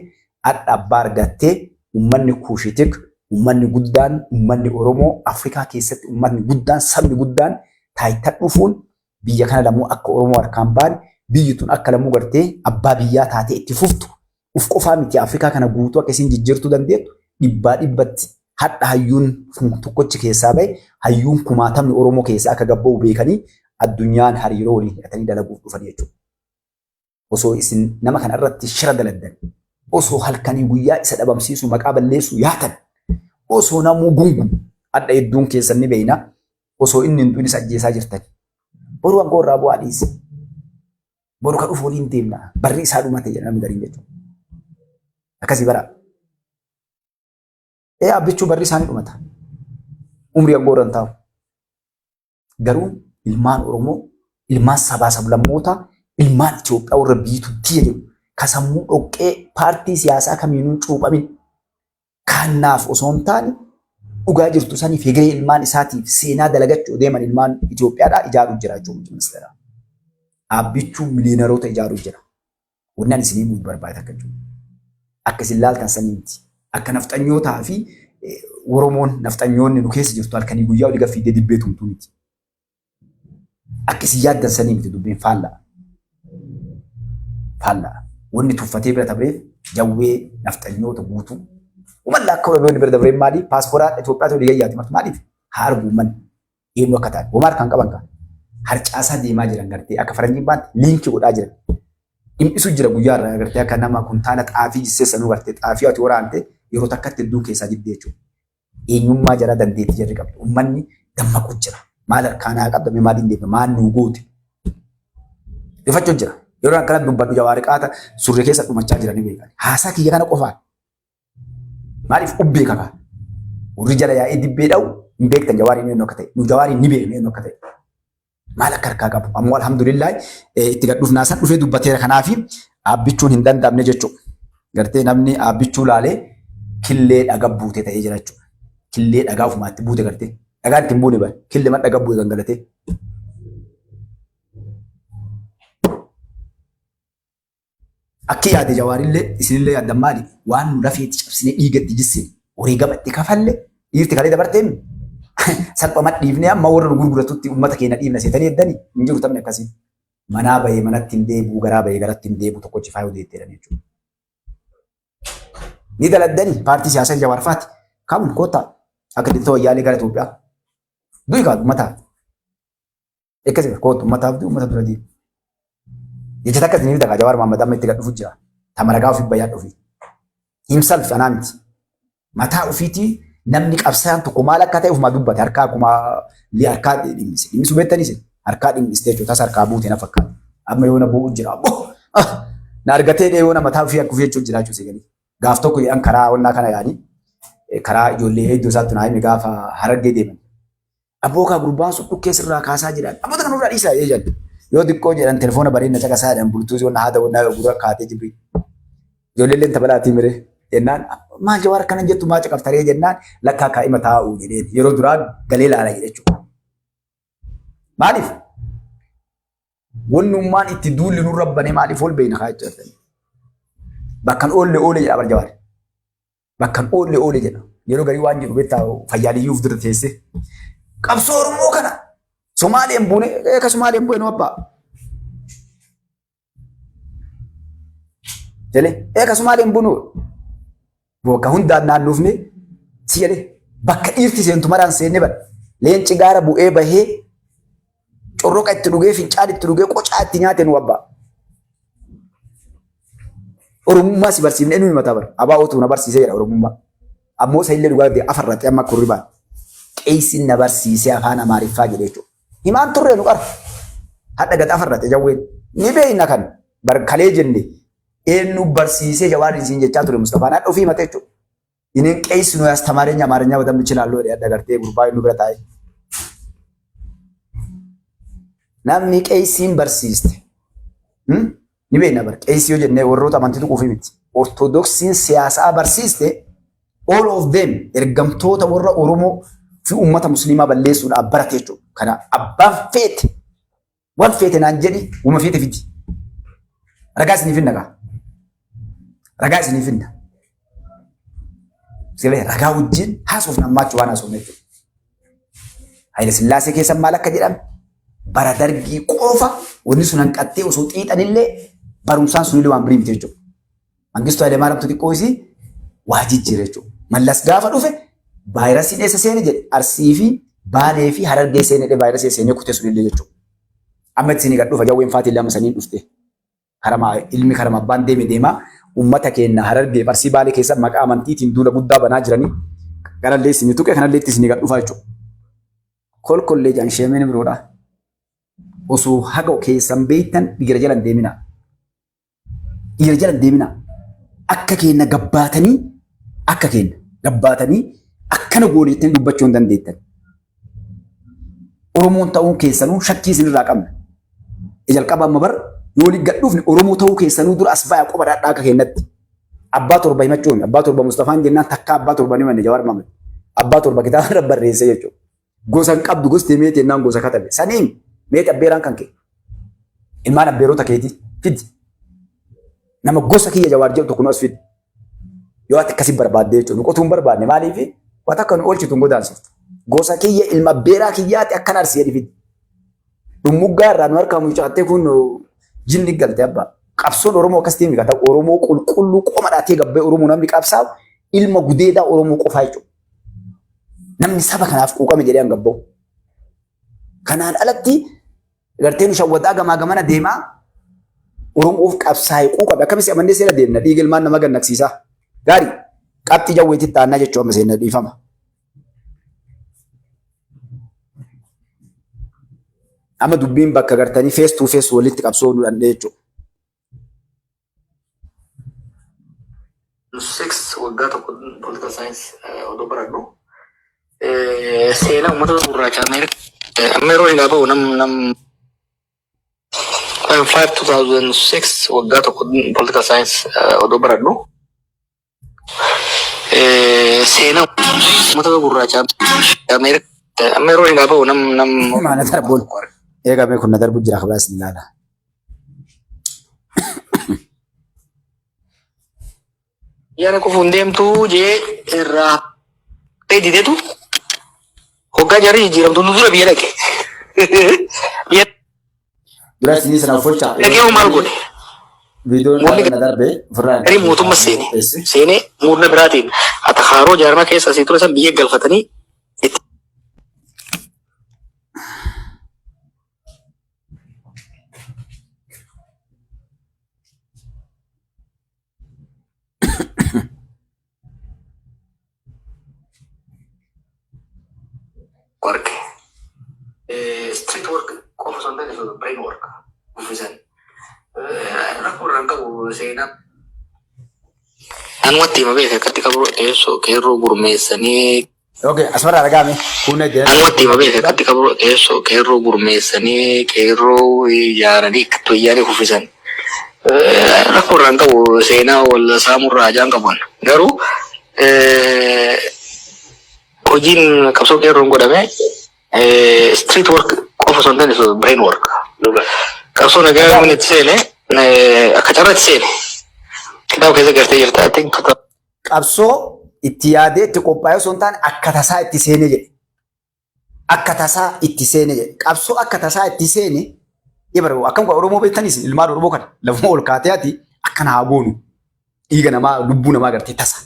hadha abbaa argattee uummanni Kuushitik, uummanni guddaan, uummanni Oromoo Afrikaa keessatti uummanni guddaan, sabni guddaan taayitaa dhufuun biyya kana lamuu akka Oromoo harkaan baane biyyi tun akka lamuu gartee abbaa biyyaa taatee itti fuftu uf qofaa miti Afrikaa kana guutuu akka isin jijjiirtuu dandeettu dhibbaa dhibbatti hadha hayyuun tokkochi keessaa bahe hayyuun kumaatamni Oromoo keessaa akka gabba'u beekanii addunyaan hariiroo waliin hidhatanii dalaguuf dhufan jechuudha. Osoo isin nama kana irratti shira dalagdan, osoo halkanii guyyaa isa dhabamsiisuu maqaa balleessuu yaatan, osoo namuu gungumu hadha hedduun keessan ni beeyna osoo inni hin du'in isa ajjeesaa jirtan. Boruu aangoo irraa bu'aa dhiise. Boru ka dhufu waliin deemna. Barri isaa dhumate jedha namni gariin jechuudha. Akkasii bara. Ee abbichuu barri isaanii dhumata. Umrii aangoo irra hin taa'u. Garuu ilmaan Oromoo, ilmaan sabaa sablammootaa, ilmaan Itoophiyaa warra biitu tiyya jedhu ka sammuu dhoqqee paartii siyaasaa kamiinuu cuuphamin kaannaaf osoo hin taane dhugaa jirtu saniif hegeree ilmaan isaatiif seenaa dalagachuu deeman ilmaan Itoophiyaadhaa ijaaruu jira jechuudha ministeera. Abbichuu miliyonaroota ijaaruu jira. Wanni ani isinii himuu barbaade akka jechuudha. Akka isin laaltan sanii miti. Akka nafxanyootaa fi Oromoon nafxanyoonni nu keessa jirtu halkanii guyyaa olii gaffiidee dibbee tumtuu miti. Akka isin yaaddan sanii miti dubbiin faallaa. Faallaa. Wanni tuffatee bira dabreef jawwee nafxanyoota guutuu. Uummanni akka wanni bira dabreef maali? Paaspoora Itoophiyaatu olii gayyaati marti maaliif? Haa argu uummanni. Eenyu akka ta'an. Homaa harkaan qaban kaa. Harcaasaa deemaa jiran gartee akka faranjiin baante liinkii godhaa jiran. Dhim'isu jira guyyaa irraa gartee akka nama kuntaala xaafii jissee sanuu gartee xaafii ati waraante yeroo takkatti hedduun keessaa jiddee jechuudha. Eenyummaa jara dandeettii jarri qabdu. Uummanni dammaqu jira. Maal harkaan haa qabdame maal hin deemne maal nuu goote. Rifachuu jira. Yeroo akkana dubbadhu jawaari qaata surree keessa dhumachaa jira ni beekan. Haasaa kiyya kana qofaan. Maaliif ubbee kakaa? Warri jala yaa'ee dibbee dha'u hin beektan jawaariin eenyu akka ta'e. Nu jawaariin ni beekna eenyu akka ta'e. Maal akka harkaa qabu. Ammoo alhamdulillah itti gad dhufnaa san dhufee dubbateera kanaafi dhaabbichuun hin danda'amne jechuudha. Gartee namni dhaabbichuu laalee killee dhagaa buute ta'ee jira jechuudha. Killee dhagaa ofumaatti buute gartee. Dhagaan ittiin buune bara. Killee man dhagaa buute gangalatee. Akki yaade jawaarillee isinillee yaaddan maali? Waan nu lafeetti cabsinee dhiigatti jissine wareegama itti kafalle dhiirti kalee dabarteen salphama dhiifnee amma warra nu gurguratutti uummata keenya dhiifna seetanii eddanii hin jiru taphni akkasii. Manaa bahee manatti hin deebi'u garaa bahee garatti hin deebi'u tokkochi faayuu deetteedha jechuudha. Ni daladdanii paartii siyaasaa Jawaar faati kamun koottaa akka dinta wayyaalee gara Itoophiyaa. Du'i kaatu uummataaf. Akkasii kootu uummataaf du'i uummata dura deemu. Jecha takka isiniif daqa Jawaar Mahammad amma itti gad dhufu jira. Tamaragaa ofii bayyaa dhufi. Himself anaa miti. Mataa ofiitii namni qabsaan tokko maal akka ta'e ofumaa dubbate harkaa akkuma harkaa dhimmise. Dhimmisuu beektanii isin harkaa dhimmiste jechuudha. Tas harkaa buute na fakkaata. Amma yoona bu'u jira. Na argatee dhee yoona mataa ofii akka ofii jechuun jiraachuu seegalii. Gaaf tokko jedhan karaa onnaa kana yaanii karaa ijoollee hedduu isaatti naa hime gaafa harargee deeman. Aboo kaa gurbaan sun dhukkee sirraa kaasaa jedhan. Aboo kana nurraa dhiisaa jedhan. Yoo xiqqoo jedhan telefoona bareedna caqasaa jedhan bultuus yoo haada wannaa gurra kaatee jibbi. Ijoolleen illee tabalaatii mire jennaan maal jawaar akkana jettu maa caqaftaree jennaan lakkaa kaa'ima taa'u jedheen yeroo duraa galee laala jedhe jechuudha. Maaliif? Wannummaan itti duulli nurra bane maaliif ol beekna kaa jechuudha. Bakkan oolle oole jedha bar jawaar. Bakkan oolle oole jedha. Yeroo garii waan jedhu beektaa fayyaaliyyuuf dura teesse. Qabsoo Oromoo kana Somaaleen buune eeka Somaaleen buune nu abbaa. Jedhe eeka Somaaleen buunu bakka hundaan naannoofne si jedhe bakka dhiirti seentu maraan seenne bara. Leenci gaara bu'ee bahee corroqa itti dhugee fincaan itti dhugee qocaa itti nyaate nu abbaa. Oromummaa si barsiifne eenyu himataa bara. Abaa'ootu na barsiisee jedha Oromummaa. Ammoo isa illee dhugaa afarratti amma kurri baan. Qeeysiin na barsiisee afaan Amaariffaa jedhe jechuudha. Himaan turre nu qara. Hadha gad afarrate jawween. Ni beeyna kan bar kalee jenne eenyu barsiisee jawaar isiin jechaa ture Mustafaan hadha ofii himate jechuudha. Ineen qeeysi nu yaastamaarenya Amaarenya badam bichilaallu jedhe hadha gartee gurbaa inni bira taa'e. Namni qeeysiin barsiiste. Ni beekna bar qeesii yoo jennee warroota amantii tuquufi miti. Ortodoksiin siyaasaa barsiiste all of them ergamtoota warra Oromoo fi uummata musliimaa balleessuudhaaf barate jechuudha. Kana abbaan feete waan feete naan jedhi wama feete fidi. Ragaa isinii finna gaa. Ragaa isinii finna. Silee ragaa wajjin haasofna ammaachuu waan haasofne jechuudha. Hayila Sillaasee keessa maal akka jedhame bara dargii qofa wanni sun hanqattee osoo xiixanillee barumsaan sunillee waan birii miti jechuudha. Mangistuu Hayila Maariyaamtu xiqqoo isii waa jijjiire jechuudha. Mallas gaafa dhufe vaayirasiin eessa seene jedhe Arsii fi Baalee fi Harargee seene jedhe vaayirasii seenee kute sunillee jechuudha. Amma itti gad dhufa jawween faatii lama saniin dhufte. Karama ilmi karama abbaan deeme deema ummata keenya Harargee fi Arsii Baalee keessa maqaa amantiitiin duula guddaa banaa jiranii kanallee isinii tuqe kanallee itti isinii gad dhufa jechuudha. Kolkollee jedhan sheemeen biroodha. Osoo haga keessan beektan dhiira jala hin deeminaa. Dhiira jala hin deeminaa. Akka keenya gabbaatanii akka keenya gabbaatanii akkana goone jettanii dubbachuu hin dandeettan. Oromoon ta'uun keessanuu shakkii isinirraa qabna. Jalqaba amma bar yoo waliin gad dhufne Oromoo ta'uu keessanuu dura as baya qofa dhadhaa akka kennatti. Abbaa torba himachuun abbaa torba Mustafaan jennaan takka abbaa torba ni manne Jawaar Maammed. Abbaa torba kitaaba irra barreesse jechuudha. Gosa hin qabdu gosti meeti jennaan gosa katabe. Saniin meeti abbeeraan kan kee. Ilmaan abbeerota keetii fidi. Nama gosa kiyya Jawaar jedhu tokko nu as fidi. Yoo ati akkasi barbaadde jechuudha. Nu qotuu hin barbaadne maaliif waan akka nu oolchitu hin godaansiftu. Gosa kiyya ilma abbeeraa kiyyaati akkan arsii jedhi fidi. Dhummuggaa irraa nu harkaa mucaattee kun jinni galte abbaa. Qabsoon Oromoo akkas ta'e miti. Oromoo qulqulluu qoma dhaatee gabbee Oromoo namni qabsaa'u ilma gudeedaa Oromoo qofaa jechuudha. Namni saba kanaaf quuqame jedhee hangabba'u. Kanaan alatti gartee nu shawwadaa gamaa gamana deemaa Oromoof qabsaa'e quuqame akkamitti amannee seera deemna dhiiga ilmaan nama gannaqsiisaa. Gaarii qabxii jawweetti taannaa jechuu amma seenna dhiifama. Amma dubbiin bakka gartanii face to face walitti qabsoo nu dhandhee jechuudha. Six waggaa tokko political science odoo baradhu seenaa uummata gurraacha Ameerikaa amma yeroo hin bahu nam nam 5 2006 waggaa tokko political science odoo baradhu seenaa uummata gurraacha Ameerikaa amma yeroo hin bahu nam nam Maana darbuun eegamee kun na darbu jira kabiraas ni ilaala. Yaani kufuun deemtuu jee irraa didetu hoggaa jarri jijjiiramtu nu dura biyya dhaqe. Biyya Dura isinii sana uffolchaa. dhaqee maal godhe? Viidiyoon Murni na darbe ofirraa garii mootummaa seene. Seenee murna biraatiin atakaaroo jaarmaa keessa asii ture san biyya galfatanii itti arge. Street work qofa osoo hin taane brain work uffisan. Rakkoo irraan qabu seenaa. Anumatti hima beeka akkatti qabu teessoo qeerroo gurmeessanii Okay, asumarraa dhaga'ame. Kun Anumatti hima beeka akkatti qabu teessoo qeerroo gurmeessanii qeerroo ijaaranii akkatti wayyaanii kuffisan. Rakkoo irraan qabu seenaa wal saamurraa ajaan qaban. Garuu hojiin qabsoo qeerroon godhame street work qofa osoo hin taane brain work. Qabsoo nagaa yoo itti seene akka carraa itti seene. Kitaaba keessa gartee jirta. I think Qabsoo itti yaadee itti qophaa'ee osoo hin taane akka tasaa itti seene jedhe. Akka tasaa itti seene jedhe. Qabsoo akka tasaa itti seene ibara akkam kan Oromoo beektanis ilmaan Oromoo kana lafuma ol kaatee ati akkana haa goonu. Dhiiga namaa lubbuu namaa gartee tasa.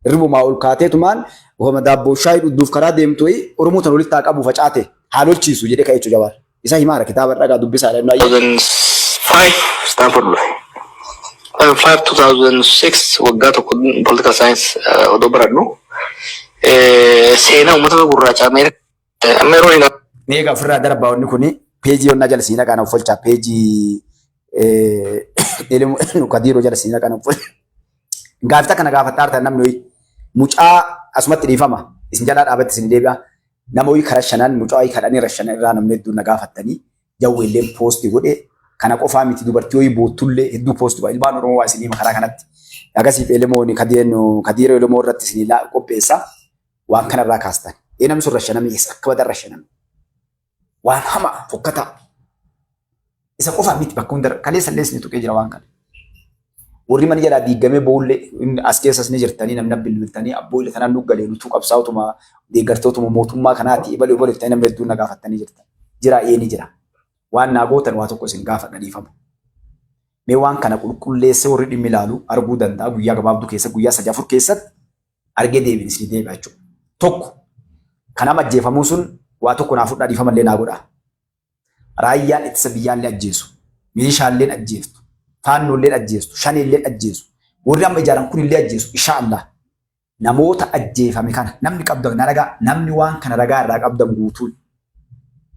Hirribumaa ol kaateetumaan homa daabboo shaayii dhugduuf karaa deemtu Oromoo tan walitti haa qabu facaate haa lolchiisu jedhee ka'e jechuudha Jawaar. Isa himaara kitaaba dhagaa dubbisaa dha. 2005 Stanford dhufe. 2005, 2006, waggaa tokko political science odoo baradhu, seenaa uummata gurraacha Ameerikaa amma yeroo hin Meeqa ofirraa darbaa wanni kuni peejii yonnaa jala siinaa kana offolchaa, peejii Kadiiroo jala siinaa kana offolchaa. Gaafita kana gaafataa jirtan namni wayii mucaa asumatti dhiifama isin jalaa dhaabatti isin deebi'a. Nama wayii karaa shanan mucaa wayii kadhanii rashanan irraa namni hedduun na gaafattanii, jawwee illee poosti godhe. Kana qofaa miti, dubartii wayii boottullee hedduu poosti godhe. Ilmaan Oromoo waa isin hima karaa kanatti. Akkasiif Elemoon Kadiiroo Elemoo irratti isin qopheessa waan kanarraa kaastan. Ee, namni sun rashaname, akka badan rashaname. Waan hamaa fokkataa. Isa qofaa miti, bakka hunda kaleessa illee isin tuqee jira waan kana. Warri mana jalaa diigamee boollee as keessas ni jirtanii, namni bilbiltanii abboo illee tanaan nu galee nutuu qabsaa'otuma deeggartootuma mootummaa kanaati ibaluu ibaluu jettanii namni hedduun na gaafattanii jirtan. Jira, ee, ni jira. Waan naa gootan waa tokko isin gaafadha, dhiifama. Mee waan kana qulqulleessee warri dhimmi ilaalu arguu danda'a, guyyaa gabaabduu keessa, guyyaa 3 4 keessatti argee deebiin isin deebi'a jechuudha. Tokko, kan nama ajjeefamuu sun waa tokko naa fudhaa, dhiifamallee naa godhaa. Raayyaan ittisa biyyaallee ajjeesu, milishaalleen ajjeeftu, faannoolleen ajjeestu, shaneelleen ajjeesu, warri amma ijaaran kunillee ajjeesu, insha Allah. Namoota ajjeefame kana namni qabdan na ragaa, namni waan kana ragaa irraa qabdan guutuun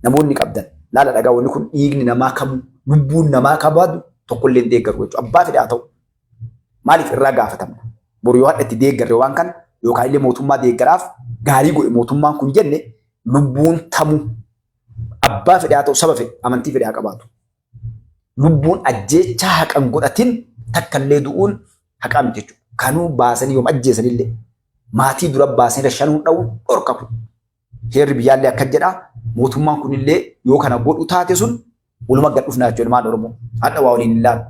namoonni qabdan laala dhagaa. Wanni kun dhiigni namaa kamuu, lubbuun namaa kabadu tokkollee hin deeggaru jechuudha. Abbaa fedhe haa ta'u. Maaliif irraa gaafatamna? Boru yoo hadha itti deeggarre waan kana yookaan illee mootummaa deeggaraaf gaarii godhe mootummaan kun jenne, lubbuun tamuu abbaa fedhe haa ta'u, saba fedhe, amantii fedhe haa qabaatu. Lubbuun ajjeechaa haqan godhatin takka illee du'uun haqaa miti jechuudha. Kanuu baasanii yoom ajjeesanillee maatii dura baasanii rashanuun dha'uun dhorka kun. Heerri biyyaallee akka jedhaa, mootummaan kunillee yoo kana godhu taate sun waluma gad dhufnaa jechuudha ilmaan Oromoo. Hadha waa waliin hin laalu.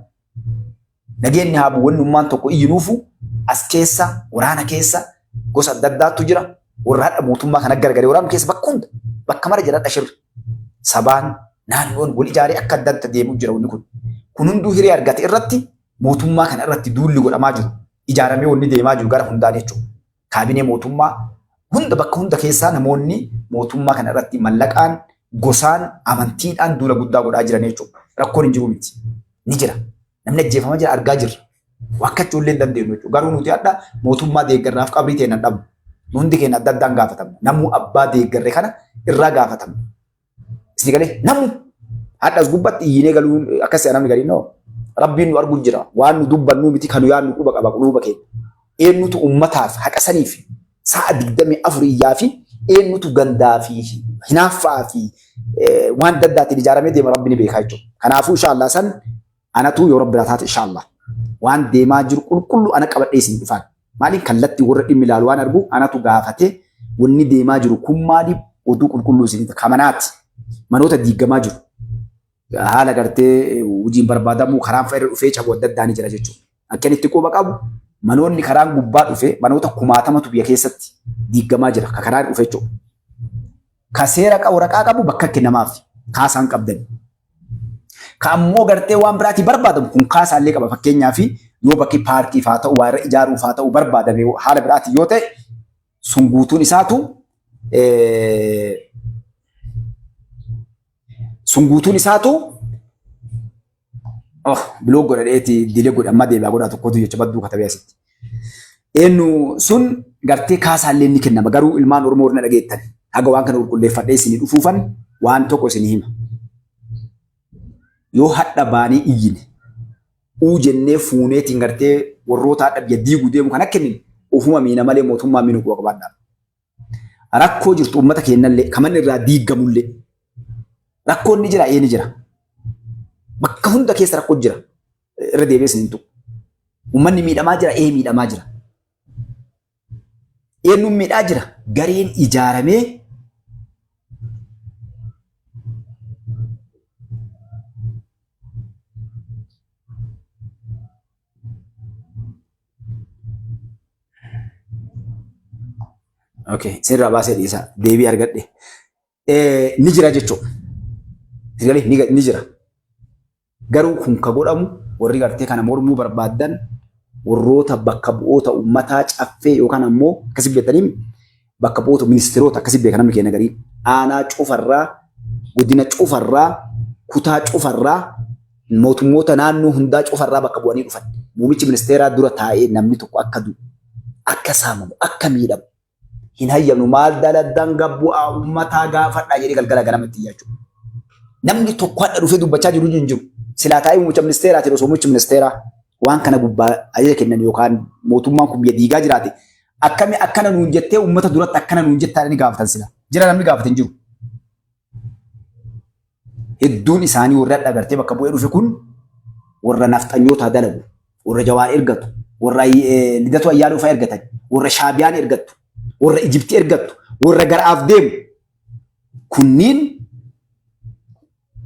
Nageenyi haa bu'u, wannummaan tokko iyyinuufu as keessa waraana keessa gosa adda addaatu jira. Warra hadha mootummaa kana gargaree waraana keessa bakka hunda bakka mara jira dhashirri. Sabaan naannoon wal ijaaree akka adda adda deemuu jira wanni kun. Kun hunduu hiree argate irratti mootummaa kana irratti duulli godhamaa jiru. Ijaaramee wanni deemaa jiru gara hundaan jechuudha. Kaabinee mootummaa hunda bakka hunda keessaa namoonni mootummaa kana irratti mallaqaan, gosaan, amantiidhaan duula guddaa godhaa jiran jechuudha. Rakkoon hin jiru miti. Ni jira. Namni ajjeefamaa jira, argaa jirra. Wakkachuu illee hin dandeenyu jechuudha. Garuu nuti hadha mootummaa deeggarraaf qabrii ta'e nan dhabnu. Hundi keenya adda addaan gaafatamna. Namuu abbaa deeggarre kana irraa gaafatamna. Isin galee namu hadha as gubbatti iyyinee galuun akkas namni galiin noo. Rabbiin nu arguu jira. Waan nu dubbannu miti, kan nu yaadnu quba qaba quluuba keenya. Eenyutu ummataaf haqa saniif sa'a 24 iyyaa fi eenyutu gandaa fi hinaaffaa fi waan adda addaatiin ijaaramee deema, Rabbi ni beekaa jechuudha. Kanaafuu inshaallah san anatu yoo Rabbi taate inshaallah waan deemaa jiru qulqullu ana qabadhee isin dhufaan. Maaliin kallattii warra dhimmi ilaalu waan argu anatu gaafatee wanni deemaa jiru kun maali, oduu qulqulluu isin kamanaati. Manoota diigamaa jiru. Haala gartee hojiin barbaadamuu karaan fa'a irra dhufee cabuu adda addaa ni jira jechuudha. Akka inni itti quba qabu manoonni karaan gubbaa dhufe manoota kumaatamatu biyya keessatti diigamaa jira. Ka karaan dhufe jechuudha. Ka seera waraqaa qabu bakka kennamaaf kaasaan qabdan. Ka ammoo gartee waan biraatii barbaadamu kun kaasaallee qaba. Fakkeenyaaf yoo bakki paarkiif haa ta'u, waa irra ijaaruuf haa ta'u barbaadame, haala biraatii yoo ta'e sun guutuun isaatu oh block godhadheeti dilee godhe, amma deebi'aa godhaa tokkotu jecha badduu katabee asitti. Eenyu sun gartee kaasaallee ni kennama, garuu ilmaan Oromoo warra dhageettan haga waan kana qulqulleeffadhee isinii dhufuufan waan tokko isinii hima. Yoo hadha baanii iyyine uu jennee fuuneetiin gartee warroota hadha biyya diiguu deemu kan akka kennin ofuma miina malee mootummaa miinu quba qabaadhaa. Rakkoo jirtu uummata keenyallee kaman irraa diigamullee rakkoon ni jira, ee, ni jira. Bakka hunda keessa rakkoo jira. Irra deebi'ee isin hin tuqu. Uummanni miidhamaa jira, ee, miidhamaa jira. Eenyuun miidhaa jira? Gareen ijaaramee. Okay, sirraa baasee dhiisa. Deebii argadhe. Ni jira jechuudha. Ni jira. Garuu kun ka godhamu warri gartee kana mormuu barbaaddan warroota bakka bu'oota uummataa caffee yookaan ammoo akkasi beektanii bakka bu'oota ministeerota akkasi beekan, namni keenya garii aanaa cufarraa, godina cufarraa, kutaa cufarraa, mootummoota naannoo hundaa cufarraa bakka bu'anii dhufan. Muummichi ministeeraa dura taa'ee namni tokko akka du'u, akka saamamu, akka miidhamu hin hayyamnu. Maal daladdan gabbu'aa uummataa gaafadhaa jedhee galgala ganama itti iyyaa jechuudha. Namni tokko hadha dhufee dubbachaa jiru hin jiru. Silaa taa'ee muummicha ministeeraatiin osoo muummichi ministeeraa waan kana gubbaa ajaja kennan yookaan mootummaan kun biyya diigaa jiraate akkami akkana nuun jettee uummata duratti akkana nuun jettaa ni gaafatan sila. Jira namni gaafate hin jiru. Hedduun isaanii warri hadha gartee bakka bu'ee dhufe kun warra nafxanyootaa dalagu, warra Jawaar ergatu, warra Lidatu Ayyaaluu fa'aa ergatan, warra Shaabiyaan ergattu, warra Ijibtii ergattu, warra garaaf deemu. Kunniin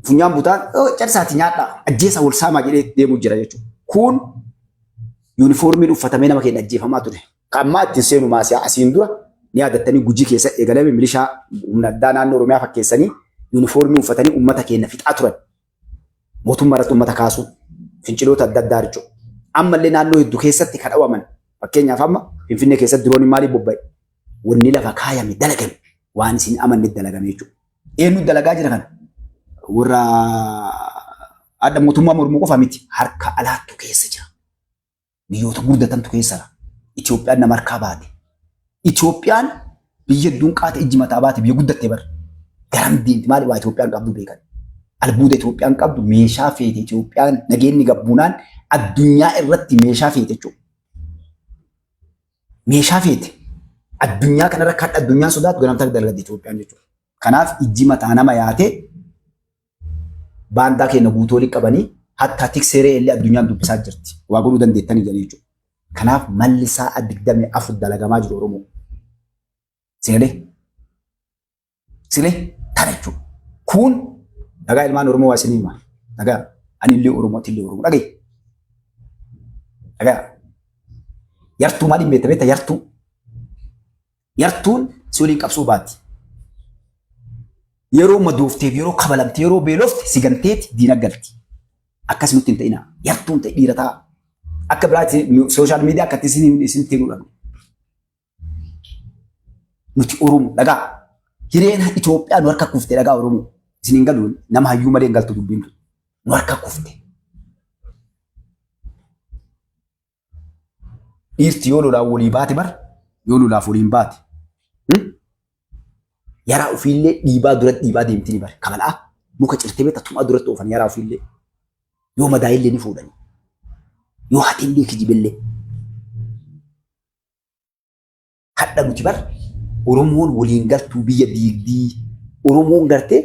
funyaan butaan cabsaati nyaadhaa ajjeesa wal saamaa jedhee deemuu jira jechuudha. Kun yuunifoormiin uffatamee nama keenya ajjeefamaa ture. Ka ammaa ittiin seenu maasiyaa asiin dura ni yaadattanii Gujii keessa eegalame milishaa humna addaa naannoo Oromiyaa fakkeessanii yuunifoormii uffatanii uummata keenya fixaa turan. Mootummaa irratti uummata kaasuu finciloota adda addaa jechuudha. Ammallee naannoo hedduu keessatti kan dhawaman fakkeenyaaf amma Finfinnee keessatti dirooniin maaliif bobba'e? Wanni lafa kaayame dalagame waan isin amanne dalagame jechuudha. Eenyu dalagaa jira kana? Warra adda mootummaa mormuu qofa miti harka alaattu keessa jira. Biyyoota guddatantu keessa jira. Itoophiyaan nama harkaa baate. Itoophiyaan biyya hedduun qaate ijji mataa baate biyya guddatte bar. Garam deemti maali waa Itoophiyaan qabdu beekan. Albuuda Itoophiyaan qabdu meeshaa feete Itoophiyaan nageenyi gabbuunaan addunyaa irratti meeshaa feete jechuudha. Meeshaa feete addunyaa kanarra kan addunyaan sodaatu ganamtaa dalagdi Itoophiyaan jechuudha. Kanaaf ijji mataa nama yaatee baandaa keenya guutuu walitti qabanii hattaa tikseeree illee addunyaan dubbisaa jirti. Waa godhuu dandeettanii jedhanii jechuudha. Kanaaf malli sa'a 24 dalagamaa jiru Oromoo. Sinalee. Silee tana jechuudha. Kun dhagaa ilmaan Oromoo waa isinii hima. Dhagaa ani illee Oromoo ati illee Oromoo dhaga'i. Dhagaa. Yartuu maaliin beekta beekta yartuu. Yartuun si waliin qabsoo baati. Yeroo madoofteef yeroo kabalamte yeroo beelofte si ganteeti diina galti. Akkas nutti hin ta'inaa. Yartuun ta'e dhiira ta'a. Akka biraatti sooshaal miidiyaa akkatti isin isinitti hin godhamne. Nuti Oromoo dhagaa. Hireen Itoophiyaa nu harka kufte dhagaa Oromoo. Isin hin galu nama hayyuu malee hin galtu dubbiin tun. Nu harka kufte. Dhiirti yoo lolaan walii baate bar yoo lolaaf waliin baate. Yaraa ofiillee dhiibaa duratti dhiibaa deemti ni bar. Kabalaa muka cirtee beekta tumaa duratti oofan yaraa ofiillee. Yoo madaa'illee ni fuudhani. Yoo hatillee kijibellee. Hadha nuti bar Oromoon waliin galtuu biyya diigdii Oromoon gartee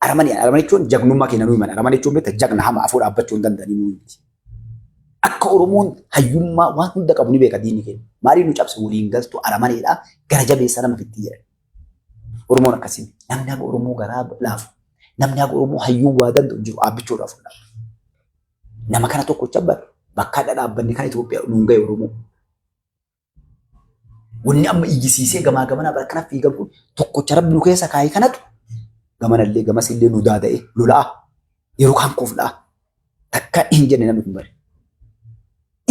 aramanii aramanii jechuun jagnummaa keenya nuu himan aramanii jechuun beekta jagna hama afoo dhaabbachuu hin danda'anii nuu himti. Akka Oromoon hayyummaa waan hunda qabu ni beeka diinni keenya. Maaliif nu cabse waliin galtuu aramaneedha gara jabeessa nama fitti jedhan. Oromoon akkasii namni haga Oromoo garaa laafu namni haga Oromoo hayyuu waa danda'u jiru aabbichoodhaaf fuudhaa. Nama kana tokkocha bar bakka hadha dhaabbanni kan Itoophiyaa nuun ga'e Oromoo. Wanni amma iyyisiisee gamaa gamanaa bara kana fiigan kun tokkocha rabbi nu keessa kaa'e kanatu gamanallee gamasillee nu daada'e lola'a. Yeroo kaan kofla'a. Takka hin jenne namni kun bare.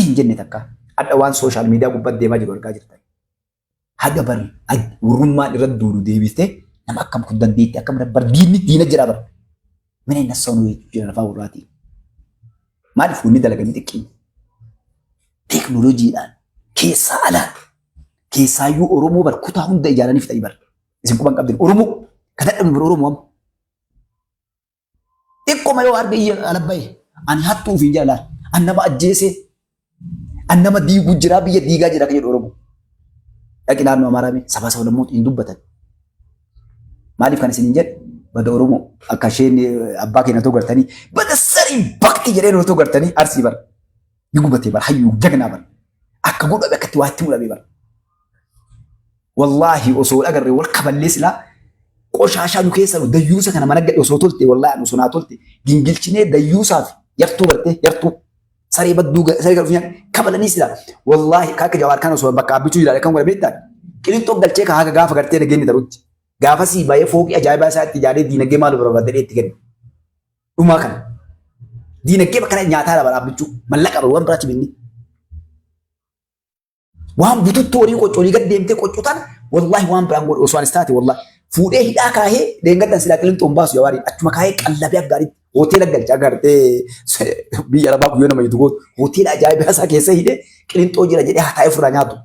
Hin jenne takka. Hadha waan sooshaal miidiyaa gubbaatti deemaa jiru argaa jirtan. Haga bar warrummaan irra duulu deebistee nama akkam kun dandeetti akkam bar diinni diina jedha bar. Mina hin nassaanu jira lafaa warraatiin. Maaliif wanni dalaganii xiqqii? Teeknooloojiidhaan keessaa alaan keessaayyuu Oromoo bar kutaa hunda ijaaranii fixanii bar. Isin quban qabdin Oromoo ka dadhabne bar Oromoo amma. Xiqqoma yoo arge iyya alabbaye ani hattuu ofiin jedha laal. An nama ajjeesee an nama diiguu jiraa biyya diigaa jira kan jedhu Oromoo. Dhaqi naannoo Amaaraa mee sabaa sablammoota hin dubbatan. Maaliif kan isin hin jedhe bada Oromoo akka isheen abbaa keenya otoo gartanii bada sarii bakti jedheen otoo gartanii arsii bara. Ni gubatee bara hayyuu jagnaa bara. Akka godhame akkatti waa itti mudhame bara. Wallaahi osoo agarre wal kaballee silaa qoshaashaa nu keessa nu dayyuusa kana mana gadhe osoo tolte wallaahi ani osoo naa tolte gingilchinee dayyuusaaf yartuu bartee yartuu saree badduu saree galfuu kabalanii silaa wallaahi kaaka jawaar kana osoo bakka abbichuu jiraate kan godhe beektaa qilixxoo galchee ka haga gaafa gartee nageenyi tarutti gaafasii bayee fooqii ajaa'ibaa isaa itti ijaaree diinagdee maal barbaadee itti kenne dhumaa kana diinagdee bakka nyaataa dha abbichuu mallaqa waan biraatti binni. Waan bututtu horii qoccolii gad deemtee qoccu tana wallahi waan biraan godhu osoo anis taate wallahi fuudhee hidhaa kaahee deengaddan silaa qilinxoon baasu jawaariin achuma kaahee qallabee akka gaariitti Hoteela galchaa gartee biyya arabaa guyyoo nama jitu gootu hoteela ajaa'ibaa isaa keessa hidhee qilinxoo jira jedhee haa taa'ee ofirraa nyaatu.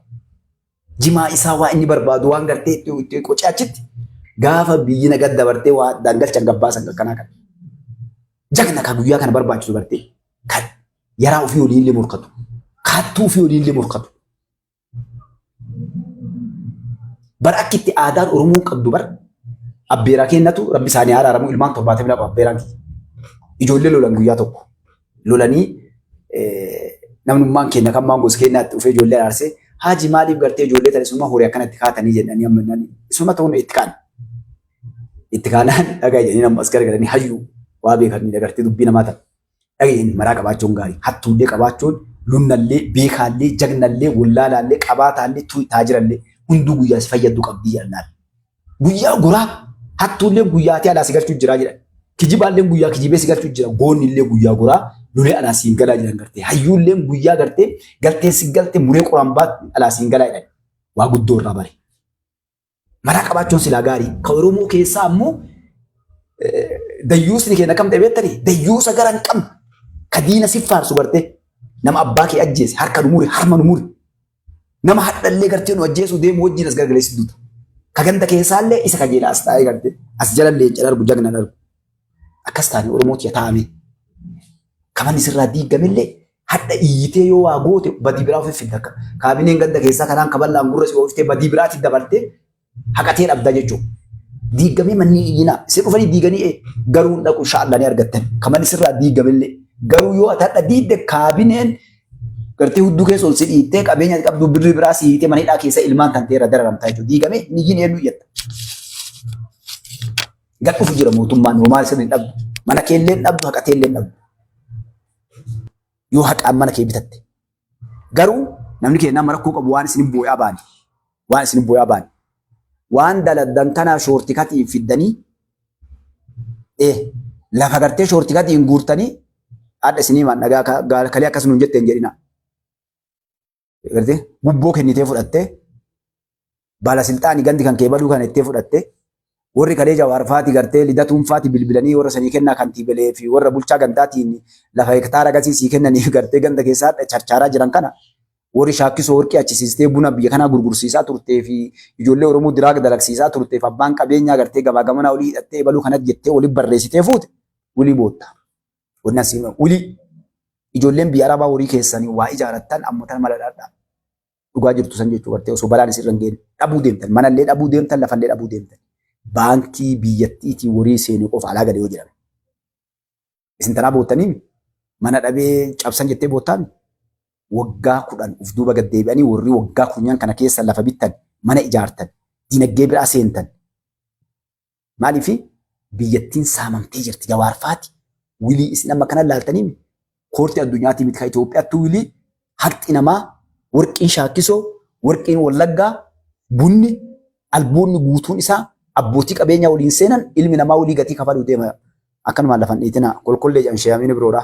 Jimaa isaa waa inni barbaadu waan gartee itti qocee achitti gaafa biyyi nagaa dabartee waa addaan galchan gabbaasan akkanaa kana. Jagna ka guyyaa kana barbaachisu gartee kan yaraa ofii waliin illee morkatu. Kaattuu ofii waliin illee morkatu. Bar akki itti aadaan Oromoon qabdu bar abbeeraa kennatu rabbi isaanii haa araaramu ilmaan 72 abbeeraan kiyya. Ijoollee lolan guyyaa tokko lolanii namnummaan keenya kan maangos keenyaatti dhufee ijoollee araarsee haaji maaliif gartee ijoollee tana isuma horii akkanatti kaatanii jedhanii amma innaan isuma ta'uun itti kaan. Itti kaanaan dhagaa jedhanii nama as garagalanii hayyuu waa beekanii agartee dubbii namaa ta'a. Dhageen maraa qabaachuun gaarii. Hattuullee qabaachuun lunnallee, beekaallee, jagnallee, wallaalaallee, qabaataallee, taajirallee hunduu guyyaa si fayyaddu qabdii jedhan laal. Guyyaa goraa hattuullee guyyaatii alaa si galchuu jiraa jedhan. Kijibaallee guyyaa kijibee si galchuu jira. Goonnillee guyyaa goraa lolee alaa siin galaa jedhan gartee. Hayyuullee guyyaa gartee galtee si galte muree qoraan baat alaa siin galaa jedhan. Waa guddoo irraa bare. Maraa qabaachuun silaa gaarii. Ka Oromoo keessaa ammoo dayyuusni keenya kam ta'e beektanii dayyuusa gara hin qabne ka diina si faarsu gartee nama abbaa kee ajjeese harka nu mure harma nu mure nama hadhallee gartee nu ajjeesuu deemu wajjin as garagalee si duuta. Ka ganda keessaallee isa kajeela as taa'ee gartee as jala leenca argu jagna argu. Akkas taane Oromoo tiya taa'ame. Kamanni sirraa diigamellee hadha iyyitee yoo waa goote badii biraa ofiif fidda akka. Kaabineen ganda keessaa kanaan kaballaan gurra si ooftee badii biraatti dabaltee haqatee dhabda jechuudha. Diigamee manni iyyinaa. Isin dhufanii diiganii garuu hin dhaqu inshaallah ni argattan. Kamanni sirraa diigamellee. Garuu yoo ati hadha diidde kaabineen gartee hudduu keessa ol si dhiittee qabeenya ati qabdu birrii biraa si hiitee mana hidhaa keessa ilmaan kan ta'e irra dararamtaa jechuudha. Diigamee hin iyyin eenyu iyyatta. Gad dhufu jira mootummaan homaa isin hin dhabdu. Mana keellee hin dhabdu haqatee illee hin dhabdu. Yoo haqaan mana kee bitatte. Garuu namni keenya nama rakkoo qabu waan isin boo'aa baane. Waan isin boo'aa baane. Waan daladdan kana shoortikatiin fiddanii lafa gartee shoortikatiin guurtanii hadha isinii maan dhagaa kalee akkas nuun jette hin jedhina. Gartee gubboo kennitee fudhattee baala silxaanii gandi kan kee baduu kana ittee fudhattee warri kalee jawaar faati gartee lidatuun faati bilbilanii warra sanii kennaa kantiibelee fi warra bulchaa gandaatiin lafa hektaara gasii sii kennaniif gartee ganda keessaa charchaaraa jiran kana warri shaakkisoo warqii achisiistee buna biyya kanaa gurgursiisaa turtee fi ijoollee Oromoo diraag dalagsiisaa turteef abbaan qabeenyaa gartee gamaa gamanaa olii hidhattee ebaluu kanatti jettee olii barreessitee fuute wilii bootta. Wanni asii wilii ijoolleen biyya arabaa horii keessanii waa ijaarattan ammoo tana mala dhaadhaa. Dhugaa jirtu san jechuu gartee osoo balaan isin irra hin geenye dhabuu deemtan manallee dhabuu deemtan lafallee dhabuu deemtan. Baankii biyyattiitii horii seene qofa alaa gale yoo jedhame. Isin tanaa boottanii mana dhabee cabsan jettee boottaan waggaa 10 uf duuba gad deebi'anii warri waggaa kurnyan kana keessa lafa bittan mana ijaartan dinagdee biraa seentan. Maaliif biyyattiin saamamtee jirti Jawaar faati wilii isin amma kana laaltanii koortii addunyaatii miti kan Itoophiyaatti wilii haqxi namaa warqiin shaakkisoo warqiin wallaggaa bunni albuunni guutuun isaa abbootii qabeenyaa waliin seenan ilmi namaa walii gatii kafaluu deema akkanumaan lafan dhiitina kolkollee jedhan sheeyamiin biroodha.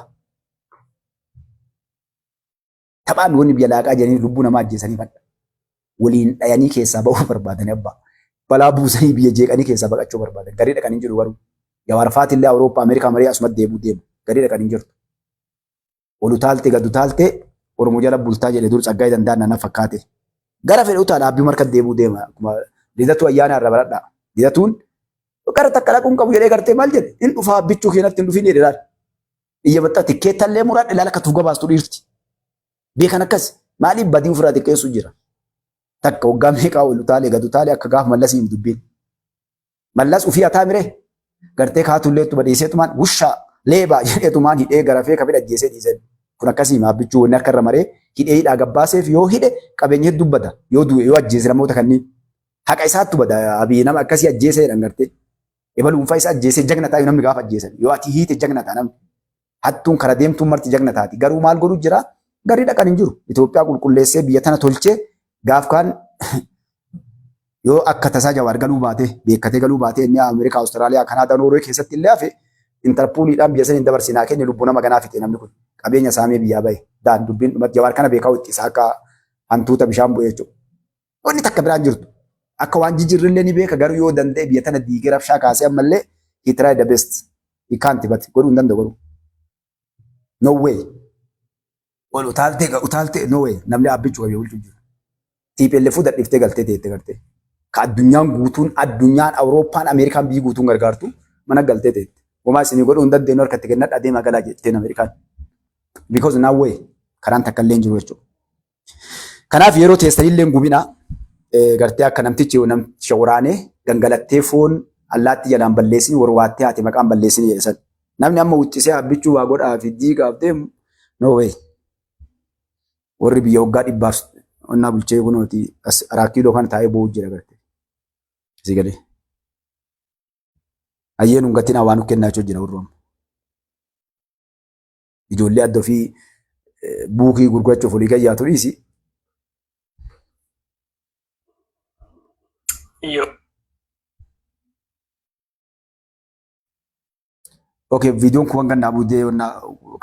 Taphaan wanni biyya laaqaa jiranii lubbuu namaa ajjeesanii fadha. Waliin dhayanii keessaa ba'uu barbaadanii abbaa. Balaa buusanii biyya jeeqanii keessaa baqachuu barbaadan. Garii dhaqanii jiru garuu. Jawaar faatillee Awurooppaa Ameerikaa marii asumatti deemuu deemu. Garii dhaqanii jirtu. Ol utaalte gad utaalte Oromoo jala bultaa jedhe dur Tsaggaayee Danda'aa na fakkaate. Gara fedhe utaala abbii marka deemuu deema. Akkuma Lidatu ayyaana irra baradhaa. Lidatuun gara takka dhaquun qabu jedhee gartee maal jedhe hin dhufaa bichuu keenyatti hin dhufin jedhe laal. Iyya baxxa tikkeettallee muradhe laala akka tuuga baastu dhiirti. Beekan akkas maaliif badii ofirraa xiqqeessu jira. Takka waggaa meeqaa ol utaalee gad utaalee akka gaaf mallasii hin dubbiin. Mallas ufii hataa miree gartee kaatullee ittuma dhiiseetumaan wushaa leebaa jedheetumaan hidhee garafee kabira ajjeesee dhiisee. Kun akkasii maabbichuu wanni harka irra maree hidhee hidhaa gabbaaseef yoo hidhe qabeenya hedduu bada yoo du'e yoo ajjeese namoota kanneen haqa isaattu bada abii nama akkasii ajjeesee jedhan gartee. Ebaluun faa isa ajjeesee jagna taa'u namni gaafa ajjeesan. Yoo ati hiite jagna ta'a namni. Hattuun kara deemtuun marti jagna taati. Garuu maal godhu jira? Garri dhaqan hin jiru. Itoophiyaa qulqulleessee biyya tana tolchee gaaf kaan yoo akka tasaa Jawaar galuu baate beekkatee galuu baate inni Ameerikaa, Awustiraaliyaa, Kanaadaa, Noorwee keessatti illee hafe Intarpuuliidhaan biyya saniin dabarsinaa kenne lubbuu nama ganaa fixe namni kun qabeenya saamee biyyaa bahe. Daan dubbiin dhumatti Jawaar kana beekaa ittisa akka hantuuta bishaan bu'ee jechuudha. Wanni takka biraan jirtu. Akka waan jijjiirrillee ni beeka garuu yoo danda'e biyya tana diigee rabshaa kaasee ammallee he tried the best. He can't, but godhuu hin danda'u godhuu. No way. Ol utaaltee utaaltee, no way. Namni Abbichuu qabee bulchuu jiru. TPLF dadhiftee galtee teette gartee. Ka addunyaan guutuun, addunyaan Awurooppaan, Ameerikaan, biyyi guutuun gargaartu mana galtee teette. Homaa isinii godhuu hin dandeenyu, harkatti kennadhaa deemaa galaa jetteen Ameerikaan. Because no way, karaan takka illee hin jiru jechuudha. Kanaaf yeroo teessanillee hin gubinaa, gartee akka namtichi namticha waraanee gangalattee foon allaattii jalaan balleessini, warwaattee haati maqaan balleessini jedhe san. Namni amma huccisee Abbichuu waa godhaa fi diigaaf deemu, no way. Warri biyya waggaa 100f onnaa bulchee kunooti as Araa Kiiloo kana taa'ee boo'u jira gartee. Asii galee. Ayyeen hungatinaa waan kennaa jechuu jira warri amma. Ijoollee adda ofii buukii gurgurachuuf olii gayyaatu dhiisi. Yoo. Okay, viidiyoon kun hanga naa buudee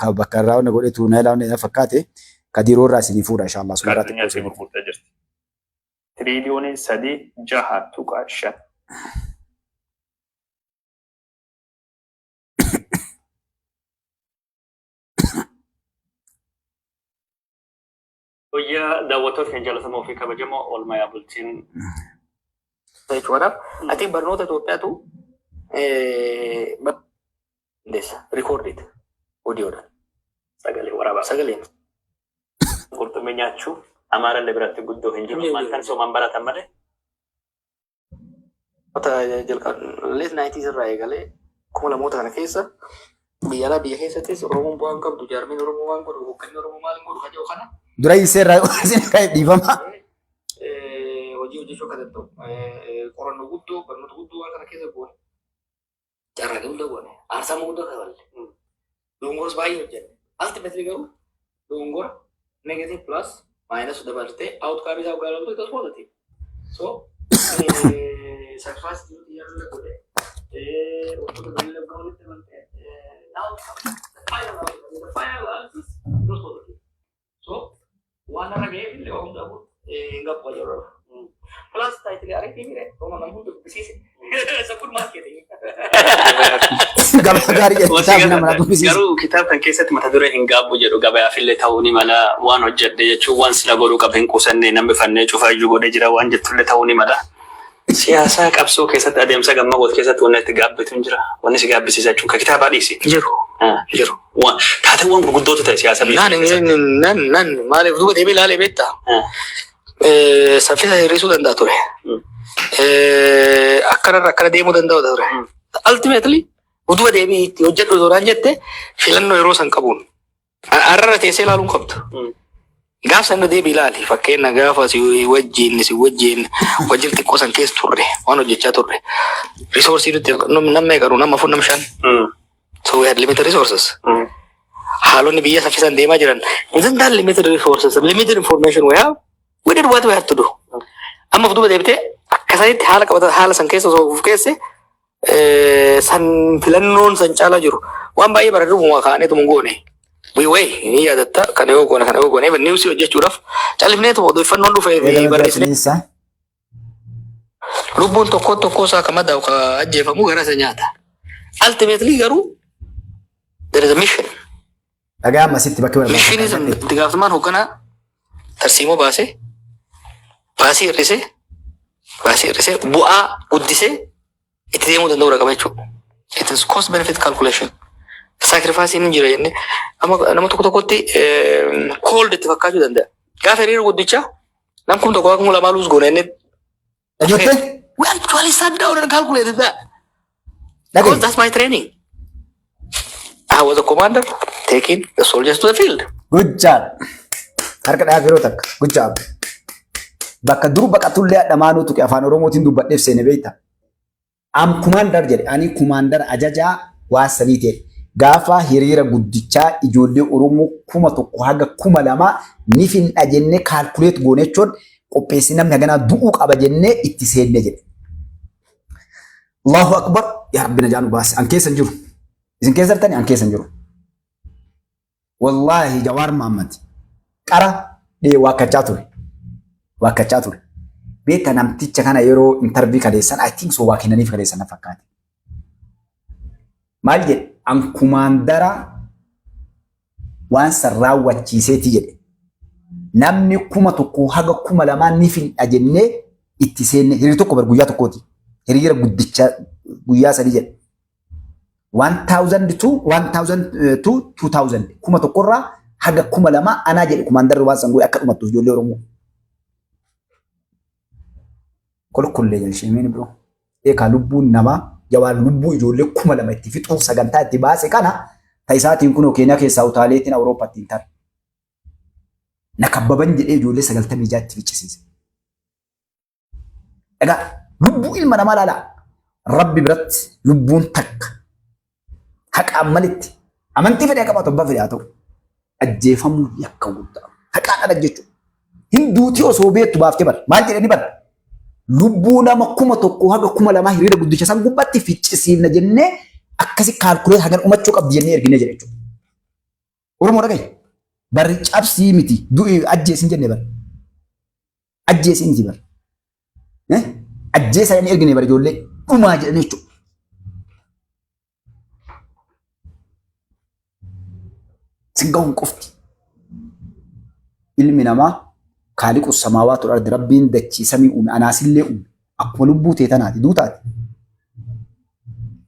ka bakka irraa wanna godhetu na ilaalu na fakkaate, kadiroo irraa isinii fuudha inshallah sun irraa addunyaa xiqqoo ishee gurgurtee jirti. Tiriiliyoonii 36.5. Guyyaa daawwattoota keenya jaallatamoo fi kabajamoo, oolmaa bultiin jechuudha. Ati barnoota Itoophiyaatu dandeessa. Recorded audioodhaan. Sagalee waraabaa. Sagaleen. Qurxummii nyaachuu Amaarallee biratti guddoo hin jiru. Maal kan sooman baratan malee. Jalqaba late 90s irraa eegalee 2000moota kana keessa biyya alaa biyya keessattis Oromoon bu'aan qabdu, jaarmiin Oromoo waan godhu, hoogganni Oromoo maal godhu kan jedhu kana Dura hiisee irraa isin ka'e, dhiifama. Hojii hojjechuu akka danda'u qorannoo guddoo, barnoota guddoo waan kana keessa goone, carraaqii guddaa goone, aarsaa guddaa kafalle, dongoras baay'ee hojjenne. Ultimately garuu dongora negative plus minus dabaltee outcome isaa hoggaa ilaaltu, it was positive. So sacrifice jiru xiyyaarra godhe, wantoota birillee hoggaa walitti dabaltee, the outcome, the final analysis, it was positive. So waan irra ga'eef illee waan hundaafuu hin gabbaa jiru. Plus title ariitii mire Roma nama hunda dubbisiise. Isa kun marketing. Gabaa gaarii jedhe kitaabni nama dubbisiisa. Garuu kitaaba kan keessatti mata duree hin gaabbu jedhu gabayaafillee ta'uu ni mala, waan hojjedhe jechuun waan sila godhuu qabe hin qusanne, namni fannee cufaa iyyuu godhee jira waan jettullee ta'uu ni mala. Siyaasaa qabsoo keessatti, adeemsa gammagoot keessatti wanni itti gaabbitu hin jira. Wanni si gaabbisiisa jechuun kan kitaabaa dhiisi. Jiru. Jiru. Taateewwan gurguddootu ta'e siyaasa biyya Nan keessatti. nan nan maaliif duuba deebi'ee ilaalee beektaa? Saffisa hir'isuu danda'a ture. Akkanarra akkana deemuu danda'u ture. Ultimately duuba deebi'ee itti hojjedhu duraan jette filannoo yeroo san qabuun. Har'arra teessee ilaaluu hin qabdu. Gaaf sana deebii ilaali. Fakkeenya gaafa si wajjin wajjin xiqqoo san keessa turre, waan hojjechaa turre. Resource nuti nama meeqa, nama afur, nama shan. So we had limited resources. Haalonni biyya saffisan deemaa jiran. Within that limited resources, limited information we have, we did what we had to do. Amma of duuba deebitee akkasanitti haala qabata, haala san keessa osoo of keesse san filannoon san caalaa jiru. Waan baay'ee bara dhufuma kaaneetu mun goone. We way ni yaadatta, kana yoo goone, kana yoo goone, even news hojjechuudhaaf callifneetu odeeffannoon dhufee fi Eegala barreessine. Finiinsa. Lubbuun tokko tokko isaa kan madaa'u, ka ajjeefamu gara isa nyaata. Ultimately garuu there is a mission. Dhagaa ammasitti bakki Missionii sun barbaachisaa. itti gaafatamaan hoogganaa tarsiimoo baasee, baasii hir'isee, bu'aa guddisee itti deemuu danda'uu qaba jechuudha. It is cost benefit calculation. Sacrifice hin jira jennee amma nama tokko tokkotti cold itti fakkaachuu danda'a. Gaafa hiriira guddichaa nam 1000, 2000 lose goone jennee Dhageette? we actually sat down and calculated that. Because Dhagaye. that's my training. I was a commander taking the soldiers to the field. Good job. Harka dhaaf yeroo takka. Good job. Bakka dur baqatullee hadhamaanuu tuqe, afaan Oromootiin dubbadheef seene beekta. Am commander jedhe, ani commander ajajaa waa sanii ta'e. Gaafa hiriira guddichaa ijoollee Oromoo 1000 haga 2000 ni finna jennee calculate goone jechuun qopheessi, namni haganaa du'uu qaba jennee itti seenne jedhe. Allahu akbar, yaa Rabbi najaa nu baase. An keessa hin jiru. Isin keessa jirtani, an keessa hin jiru. Wallaahi Jawaar Mahammad qara dhee waakkachaa ture. Waakkachaa ture. Beekta, namticha kana yeroo interview kaleessan, I think so, waa kennaniif kaleessan na fakkaate. Maal jedhe? An kumaandara waan san raawwachiiseeti jedhe. Namni 1000 haga 2000 ni fin'a jennee itti seenne hiriira tokko bar guyyaa tokkooti. Hiriira guddicha guyyaa sadii jedhe. 1000 to 1000 to 2000 1000rraa haga 2000 anaa jedhe kumaandarri waan san godhe akka dhumattuuf ijoollee Oromoo. Kolkollee jedhan sheemeen biroo. Eekaa lubbuun namaa Jawaar lubbuu ijoollee 2000 itti fixuuf sagantaa itti baase kana ta isaatiin kunoo Keeniyaa keessaa utaaleetiin Awurooppaatti hin tare. Na kabbaban jedhee ijoollee 96 itti ficcisiise. Egaa lubbuu ilma namaa ilaalaa. Rabbi biratti lubbuun takka haqaan malitti amantii fedhe haa qabaatu abbaa fedhe haa ta'u ajjeefamuu yakka guddaa haqaan ala jechuudha. Hin duutii osoo beektu baaftee bara maal jedhanii bara lubbuu nama 1000 haga 2000 hiriira guddicha san gubbaatti ficcisiifna jennee akkasi kaalkulee hagan umachuu qabdi jennee ergine jedhe jechuudha. Oromoo dhagaye barri cabsii miti du'i ajjeesin jenne bara. Ajjeesi miti bar. Eh? Ajjeesa jedhanii ergine bar ijoollee dhumaa jedhanii jechuudha. Sin gahuun qofti. Ilmi namaa kaaliqu samaawaatu ardi rabbiin dachii samii uume anaasillee uume akkuma lubbuu tee tanaati duutaati.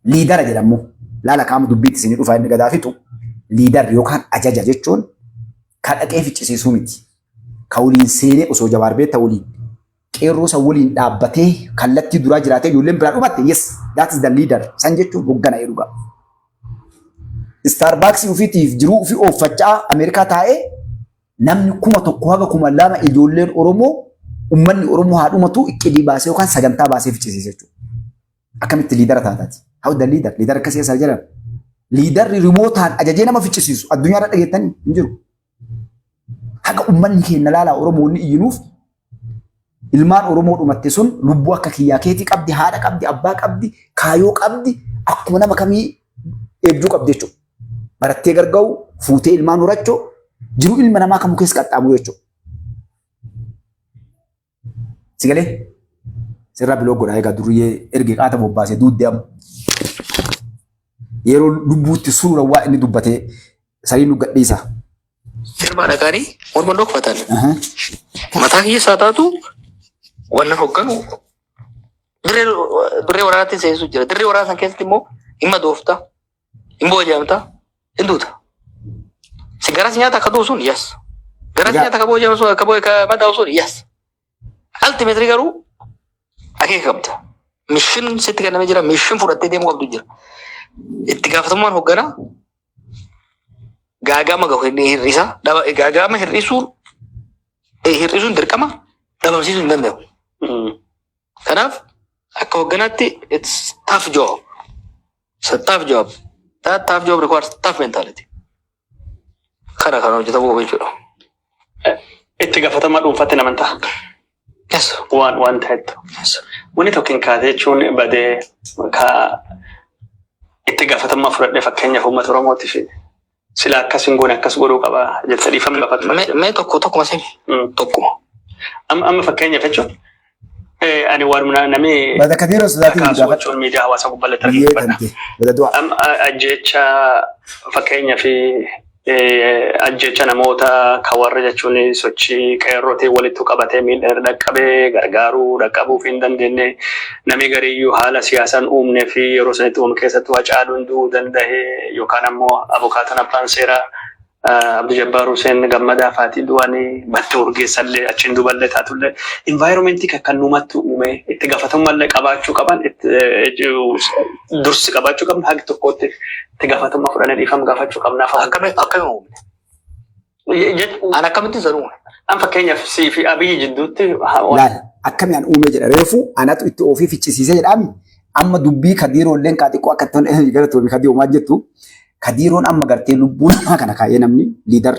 Liidara jedhamu laala qaama dubbiitti isinii dhufaa inni gadaa fixu liidar yookaan ajaja jechuun kan dhaqee ficcisiisuu miti. Ka waliin seenee osoo Jawaar beekta waliin qeerroo san waliin dhaabbatee kallattii duraa jiraatee ijoolleen biraa dhumatte, yes, that is the leader. San jechuun hoggana dhugaa. Starbucks ofiitiif jiruu ofii ooffachaa Ameerikaa taa'ee namni 1000 haga 2000 ijoolleen Oromoo ummanni Oromoo haa dhumatu iqqidii baasee yookaan sagantaa baasee ficcisiise jechuudha. Akkamitti leader taataati? How the leader? Leader akkasii eessa jedhan? Leaderri rimootaan ajajee nama ficcisiisu addunyaa irra dhageettanii hin jiru. Haga ummanni keenya laalaa Oromoonni iyyinuuf ilmaan Oromoo dhumatte sun lubbuu akka kiyyaa keetii qabdi, haadha qabdi, abbaa qabdi, kaayoo qabdi, akkuma nama kamii eebjuu qabdi jechuudha. Barattee garga'u, fuutee ilmaan horachuu, jiruu ilma namaa kamuu keessa qaxxaamuru jechuudha. Si galee? Sirraa biloo godhaa egaa duriyyee erge qaata bobbaasee duuddee amma. Yeroo lubbuutti suura waa inni dubbatee sanii nu gadhiisa. Sirba dhaqanii morma dhokfatan. Mataa kiyya taatu wanna hogganu dirree dirree waraanaatti seensu jira. Dirree waraanaa san keessatti immoo hin madoofta, hin booji'amta, hin duuta. Si garas nyaata akka du'u sun, yes. Garas nyaata akka booji'amu sun, akka akka madaa'u sun, yes. Ultimately garuu akeeka qabda. Mission sitti kennamee jira. Mission fudhattee deemuu qabdu jira. Itti gaafatamummaan hoogganaa gaagama gahu inni hir'isa. Gaagama hir'isuun dirqama, dhabamsiisuu hin danda'u. Kanaaf akka hoogganaatti it's tough job. It's a tough job. That tough job requires tough mentality. Kana kan hojjetamuu qabu jechuudha. Itti gaafatamaa dhuunfaatti namantaa. Yes. Waan ta'ettu. Yes. Wanni tokko hin kaate jechuun badee ka itti gaafatamummaa fudhadhee fakkeenyaaf uummata Oromootiif sila akkas hin goone akkas godhuu qaba jettee dhiifama gaafatu. Mee tokko tokkuma sini. Tokkuma. Amma fakkeenyaaf jechuun ani waan namni Bada Kadiiroo sodaatiin kaasu gaafadha. jechuun miidiyaa hawaasaa gubbalatti Biyyee arginu. tante. Bada du'a. Amma ajjecha fakkeenyaaf ajjecha namoota kan warra jechuun sochii qeerrootiin walitti qabatee miidhaa dhaqqabee gargaaruu dhaqqabuuf hin dandeenye, namni gariiyyuu haala siyaasaan uumnee fi yeroo sanitti uume keessattuu Hacaaluun du'uu danda'e yookaan ammoo abukaatoon abbaan seeraa Abdii Jabbaar Hussein Gammadaa faatii du'anii Battee Urgeessallee achiin duballee taatullee environmentii kan numatti uume itti gaafatamummallee qabaachuu qaban, dursi qabaachuu qabna, hagi tokkotti itti gaafatamummaa fudhannee dhiifama gaafachuu qabna. Akkami uumne? An akkamitti san uume? An fakkeenyaaf sii fi Abiyyi jidduutti Laal akkami an uume jedha, reefu anatu itti oofii ficcisiisee jedhaami. Amma dubbii Kadiiroo illeen kaa xiqqoo akka itti gara toomi Kadiiroo maal jettu, Kadiiroon amma gartee lubbuu namaa kana kaa'ee namni leader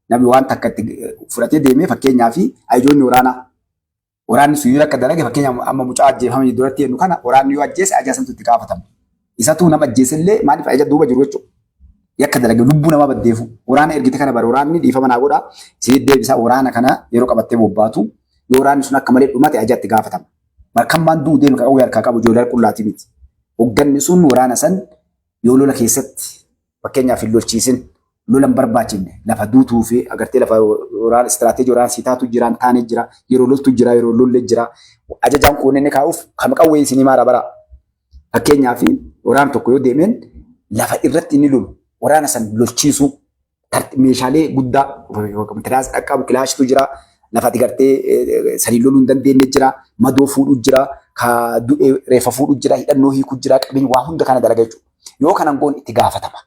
namni waan takka itti fudhatee deemee, fakkeenyaa fi ajajoonni waraanaa waraanni sun yoo akka dalage, fakkeenyaaf amma mucaa ajjeefame duratti jennu kana waraanni yoo ajjeese ajaja santu itti gaafatama. Isatu nama ajjeese illee maaliif ajaja duuba jiru jechuudha. Yakka dalage lubbuu namaa baddeefu waraana ergite kana bara waraanni dhiifama naa godha isinit deebisa. Waraana kana yeroo qabattee bobbaatu yoo waraanni sun akka malee dhumate ajaja itti gaafatama. Barkammaan du'u deeme kan qawwee harkaa qabu ijoollee qullaatii miti. Hogganni sun waraana san yoo lola keessatti Fakkeenyaaf hin lolchiisin, lola hin barbaachifne, lafa duutuu fi agartee lafa waraana istiraateejii waraana sii taatu jira, hin taane jira, yeroo loltu jira, yeroo lolle jira. Ajajaan kun inni kaa'uuf kam qawwee isinii maara bara. Fakkeenyaaf waraana tokko yoo deemeen lafa irratti inni lolu waraana san lolchiisuu, meeshaalee guddaa tiraas dhaqqabu, kilaashitu jira, lafa ati gartee sanii loluu hin dandeenye jira, madoo fuudhu jira, ka du'e reeffa fuudhu jira, hidhannoo hiiku jira, qabeenya waa hunda kana dalaga jechuudha. Yoo kanan goon itti gaafatama.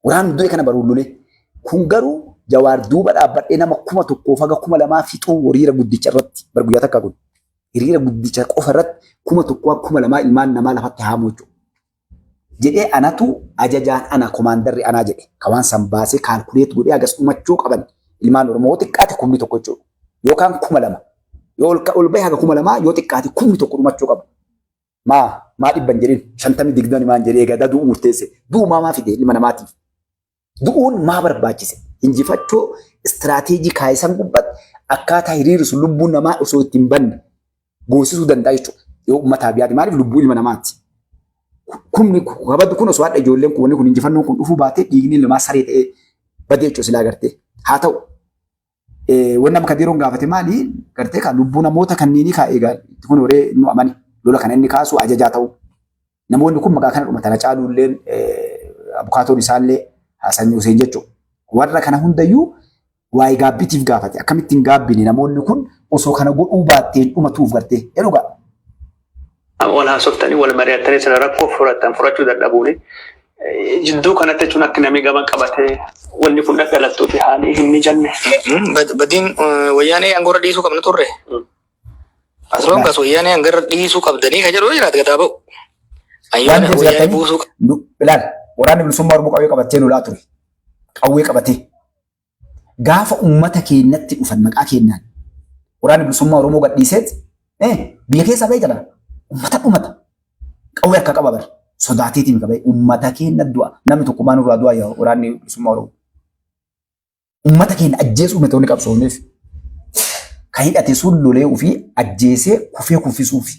Waraanni du'e kana baruun lolee. Kun garuu Jawaar duuba dhaabbadhee nama 1000 haga 2000 fixuu hiriira guddicha irratti bar guyyaa takka kun hiriira guddicha qofa irratti 1000 haga 2000 ilmaan namaa lafatti haamuu jechuudha. Jedhee anatu ajajaan ana, komaandarri anaa jedhe ka waan san baasee calculate godhee hagas dhumachuu qaban ilmaan Oromoo xiqqaate 1000 jechuudha. Yookaan 2000. Yoo ol bahe haga 2000, yoo xiqqaate 1000 dhumachuu qaba. Maa maa dhibban jedhin, shantamii digdami maan jedhee egaa du'uu murteesse. Du'uu maa maa fide ilma namaatiif? Du'uun maa barbaachise? Injifachoo istiraateejii kaayisan gubbatti akkaataa hiriirri sun lubbuun namaa osoo itti hin banne goosisuu danda'a jechuudha. Yoo uummataaf yaade, maaliif lubbuu ilma namaati? Kumni kabaddu kun osoo hadha ijoolleen kun wanni kun injifannoon kun dhufuu baatee dhiigni namaa saree ta'ee badee jechuudha silaa gartee. Haa ta'u, wanni nama Kadiroon gaafate maali? Gartee kan lubbuu namoota kanneenii kaa egaa itti kun horee nu amane lola kana inni kaasu ajajaa ta'u. Namoonni kun maqaa kana dhumatan, Hacaaluulleen, abukaatoon isaallee Hasan Hussein jechuudha. Warra kana hundayyuu waa'ee gaabbitiif gaafate. Akkamittiin gaabbine namoonni kun osoo kana godhuu baatteen dhumatuuf gartee jedhugaa. Wal haasoftanii, wal mari'attanii sana rakkoo furatan furachuu dadhabuuni. Jidduu kanatti jechuun akka namni gama qabatee wanni kun dhadhalattuu fi haalli hin mijanne. Badiin wayyaanee aangoorra dhiisuu qabna turre. As long as wayyaanee aangoorra dhiisuu qabdanii kan jedhu jiraate gataa ba'u. Waan ta'eef Wayyaanee gartanii buusuu ilaal, waraanni bilisummaa Oromoo qawwee qabattee lolaa ture. Qawwee qabatee. Gaafa uummata keenyatti dhufan maqaa keenyaan waraanni bilisummaa Oromoo gadhiiseet biyya keessaa bahee jala uummata dhumata. Qawwee harka qaba bara. Sodaateetiin qabee uummata keenya du'a. Namni tokko maan irraa du'a yaa waraanni bilisummaa Oromoo? Uummata keenya ajjeesuu metoonni qabsoofneef. Kan hidhate sun lolee ofii ajjeesee kufee kuffisuufi.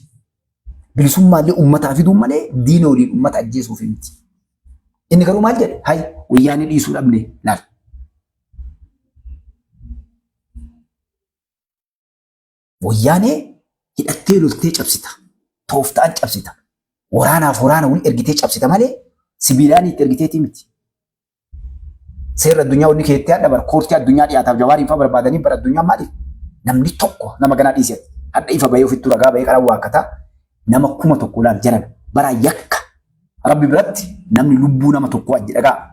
Bilisummaallee uummataa fiduu malee diina waliin uummata ajjeesuuf miti. Inni garuu maal jedhe? Hay, wayyaanee dhiisuu dhabne laal. Wayyaanee hidhattee loltee cabsita. Tooftaan cabsita. Waraanaaf waraana wal ergitee cabsita malee sibiilaan itti ergiteetii miti. Seerri addunyaa wanni keettee hadha bar koortii addunyaa dhiyaataaf Jawaariin fa'aa barbaadanii bar addunyaa maaliif? Namni tokko nama ganaa dhiise hadha ifa bahee ofittuu ragaa bahee karaa waakkataa nama 1000 laal jalan bara yakka Rabbi biratti namni lubbuu nama tokko ajje dhagaa.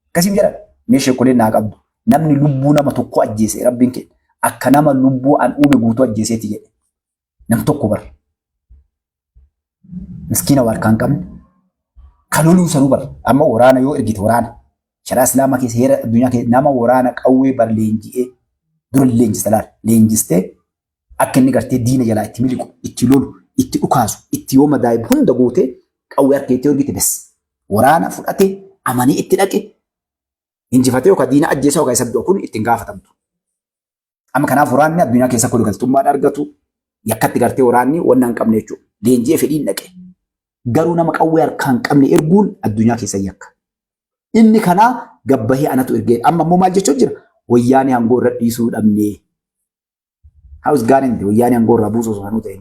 Akkasiin jedhan mee sheekoleen naa qabdu, namni lubbuu nama tokko ajjeese Rabbiin kenna akka nama lubbuu an uume guutuu ajjeeseeti jedhe. Nam tokko bar miskiina waa harkaan qabne ka loluu sanuu bar. Amma waraana yoo ergite, waraana sharaa islaamaa keessa, heera addunyaa keessa, nama waraana qawwee bar leenji'ee dura leenjista laal, leenjistee akka inni gartee diina jalaa itti miliqu, itti lolu, itti dhukaasu, itti yoo madaa'e hunda gootee qawwee harka itti ergite bes waraana fudhate amanee itti dhaqe injifatee yookaan diina ajjeesa yookaan isa du'a kun ittiin gaafatamtu. Amma kanaaf waraanni addunyaa keessa kolugaltummaan argatu yakkatti gartee waraanni wanna hin qabne jechuudha. Leenji'ee fedhiin dhaqe. Garuu nama qawwee harkaa hin qabne erguun addunyaa keessa yakka. Inni kanaa gabbahee anatu ergee. Amma immoo maal jechuun jira? Wayyaanee aangoo irra dhiisuu dhabnee. How is guarantee wayyaanee aangoo irraa buusuu osoo sanuu ta'e?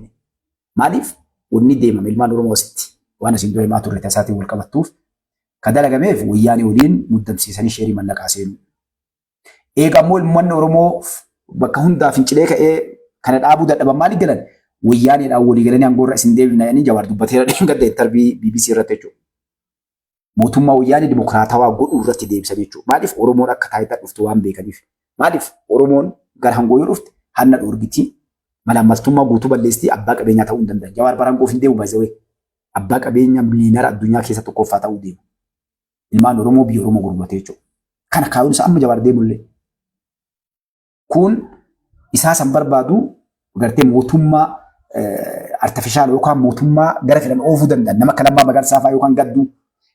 Maaliif wanni deemame ilmaan Oromoo asitti waan asiin dura himaa turre tasaatiin wal qabattuuf ka dalagameef wayyaanee waliin muddamsiisanii sheerii mallaqaa seenuu. Eega ammoo uummanni Oromoo bakka hundaa fincilee ka'ee kana dhaabuu dadhaban maaliif galan? Wayyaaneedhaan walii galanii aangoo irra isin deebifna jedhanii Jawaar dubbateera dheengadda interview BBC irratti jechuudha. Mootummaa wayyaanee dimokiraatawaa godhuu irratti deebisan jechuudha. Maaliif? Oromoon akka taayitaa dhuftu waan beekaniif. Maaliif? Oromoon gara aangoo yoo dhufte hanna dhoorgitii, malaammaltummaa guutuu balleessitii, abbaa qabeenyaa ta'uu hin danda'an. Jawaar bara aangoof hin deemu baay'ee abbaa qabeenya miliyoonara addunyaa keessa tokkoffaa ta'uu deema. Ilmaan Oromoo biyya Oromoo gurguratee jechuudha. Kana kaayuun isaa amma Jawaar deemullee. Kun isaa san barbaadu gartee mootummaa artificial yookaan mootummaa gara fedhan oofuu danda'an nama akka Lammaa Magarsaa fa'aa yookaan Gadduu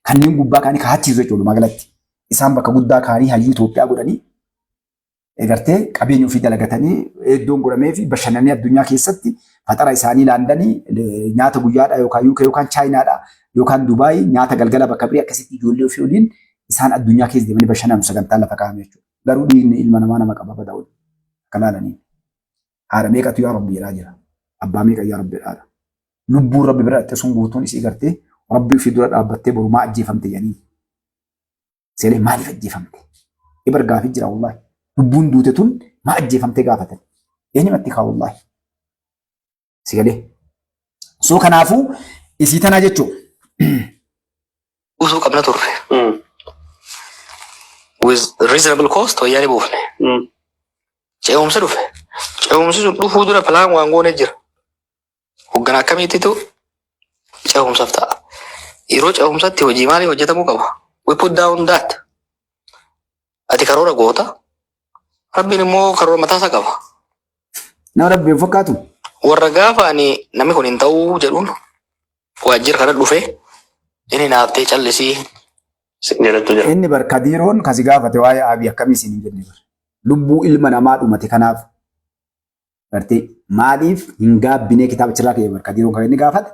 kanneen gubbaa kaanii kaachisu jechuudha walumaa galatti. Isaan bakka guddaa kaanii hayyuu Itoophiyaa godhanii gartee qabeenya ofii dalagatanii iddoon godhamee fi bashannanii addunyaa keessatti faxara isaanii laandanii nyaata guyyaadhaa yookaan UK yookaan Chaayinaadhaa yookaan Dubaay nyaata galgala bakka birii akkasitti ijoollee ofii waliin Isaan addunyaa keessa deemanii bashannanu sagantaan lafa kaa'ame jechuudha. Garuu dhiigni ilma namaa nama qaba badaa oolu. Akka laalanii. Haadha meeqatu yaa Rabbi jedhaa jira. Abbaa meeqa yaa Rabbi jedhaa jira. Lubbuun Rabbi bira dhaqxe sun guutuun isii gartee Rabbi ofii dura dhaabbattee boru maa ajjeefamte jedhanii. Seelee maaliif ajjeefamte? Ibar gaafii jira wallaahi. Lubbuun duute tun maa ajjeefamte gaafatan. Eenyumatti kaa wallaahi. Si galee. So kanaafuu isii tanaa jechuun. Buusuu qabna turre. With reasonable cost wayyaanee buufne. Ce'umsi dhufe. Ce'umsi sun dhufuu dura plan waan goone jira. Hoggana akkamiittitu ce'umsaaf ta'a? Yeroo ce'umsatti hojii maalii hojjetamuu qaba? We put down that. Ati karoora goota. Rabbiin immoo karoora mataasaa qaba. Nama rabbi hin fakkaatu. Warra gaafa ani namni kun hin ta'uu jedhuun waajjira kana dhufe inni naaftee callisii Jedhattu jira. Inni bar kadiiroon kasi gaafate waa'ee Abiy akkamii isin hin jenne bar. Lubbuu ilma namaa dhumate kanaaf gartee maaliif hin gaabbinee kitaaba achirraa ka'e bar kadiiroon kan inni gaafate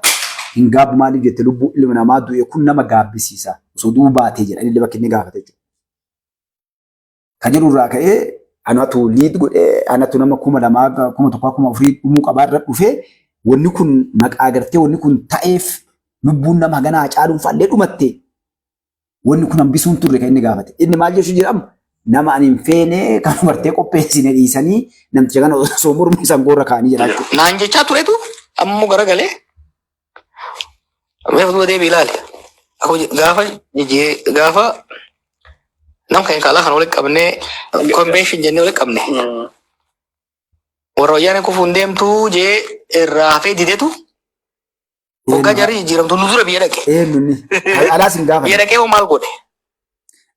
hin gaabbu maaliif jette lubbuu ilma namaa du'e kun nama gaabbisiisa osoo du'uu baatee jedha inni bakki inni gaafate jechuudha. Kan jedhu irraa ka'ee anatu liid godhee anatu nama 2000 1000 4000 dhumuu qabaa irra dhufee wanni kun maqaa gartee wanni kun ta'eef lubbuun nama haganaa caaluun fa'allee dhumatte wanni kun hambisuun turre kan inni gaafate. Inni maal jechuu jedhamu nama ani hin feene kan gartee qopheessine dhiisanii namticha kana osoo mormu isaan goorra kaa'anii jedhaa jechuudha. Naan jechaa turetu ammoo garagalee mee fuuldura deebii ilaali. Akkuma gaafa jijjiiree gaafa nam kan kaalaa kan walitti qabnee convention jennee walitti qabne warra wayyaanee kufuun deemtuu jee irraa hafee didetu hoggaa jarri jijjiiramtu nu dura biyya dhaqe. Eenyu inni? Alaas hin Biyya gaafanne. dhaqee hoo maal godhe?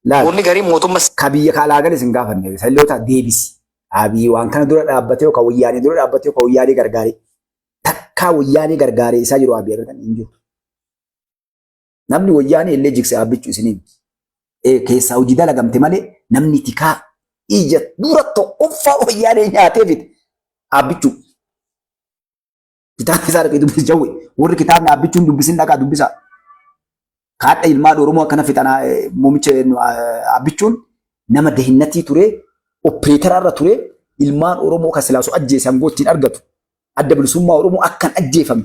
Laal. Wanni garii mootummaa Ka biyya ka alaa gales hin gaafanne. Salloota deebisi. Abiy waan kana dura dhaabbatee yookaan wayyaanee dura dhaabbatee yookaan wayyaanee gargaaree. Takkaa wayyaanee gargaaree isaa jiru Abiy argatan hin jiru. Namni wayyaanee illee jigse Abbichu isiniin. Keessaa hojii dalagamte malee namni tikaa ija dura tokkoffaa wayyaanee nyaatee fite Abbichu. Kitaabni isaa dhaqee dubbisi jawwe. Warri kitaabni Abbichuun dubbisin dhaqaa dubbisaa. Kaadha ilmaan Oromoo akkana fixanaa muumicha Abbichuun nama dahinnatii ture, opereetara irra ture, ilmaan Oromoo kan silaasu ajjeese aangoo ittiin argatu. Adda bilisummaa Oromoo akkan ajjeefame.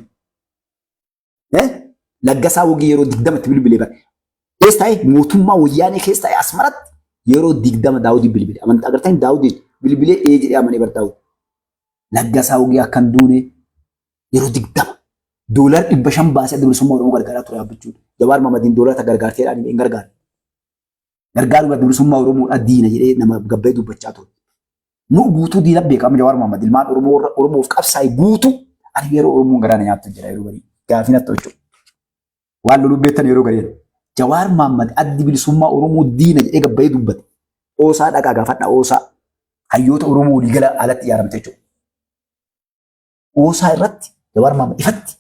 Laggasaa Wagii yeroo 20 itti bilbilee bare. Keessa taa'e mootummaa wayyaanee keessa taa'e Asmaratti yeroo 20 Daawudii bilbile. Amantaa agartanii Daawudiin bilbilee ee jedhee amanee bar Daawud. Laggasaa Wagii akkan duune yeroo 20 doolar 500 baasee adda bilisummaa Oromoo gargaaraa ture Abbichuun. Jawaar Mahmadiin doolara gargaarteedhaan hin gargaarre. Gargaaruu adda bilisummaa Oromoodhaa diina jedhee nama gabbee dubbachaa ture. Nu guutuu diina beekama Jawaar Mahmad ilmaan Oromoo warra Oromoof qabsaa'e guutuu ani yeroo Oromoon garaa na nyaattu jira yeroo garii gaafii natti jechuudha. Waan loluu beektan yeroo garii Jawaar Mahmad addi bilisummaa Oromoo diina jedhee gabbayee dubbate. Oosaa dhaqaa gaafadha oosaa hayyoota Oromoo waliigala alatti ijaaramte jechuudha. Oosaa irratti Jawaar Mahmad ifatti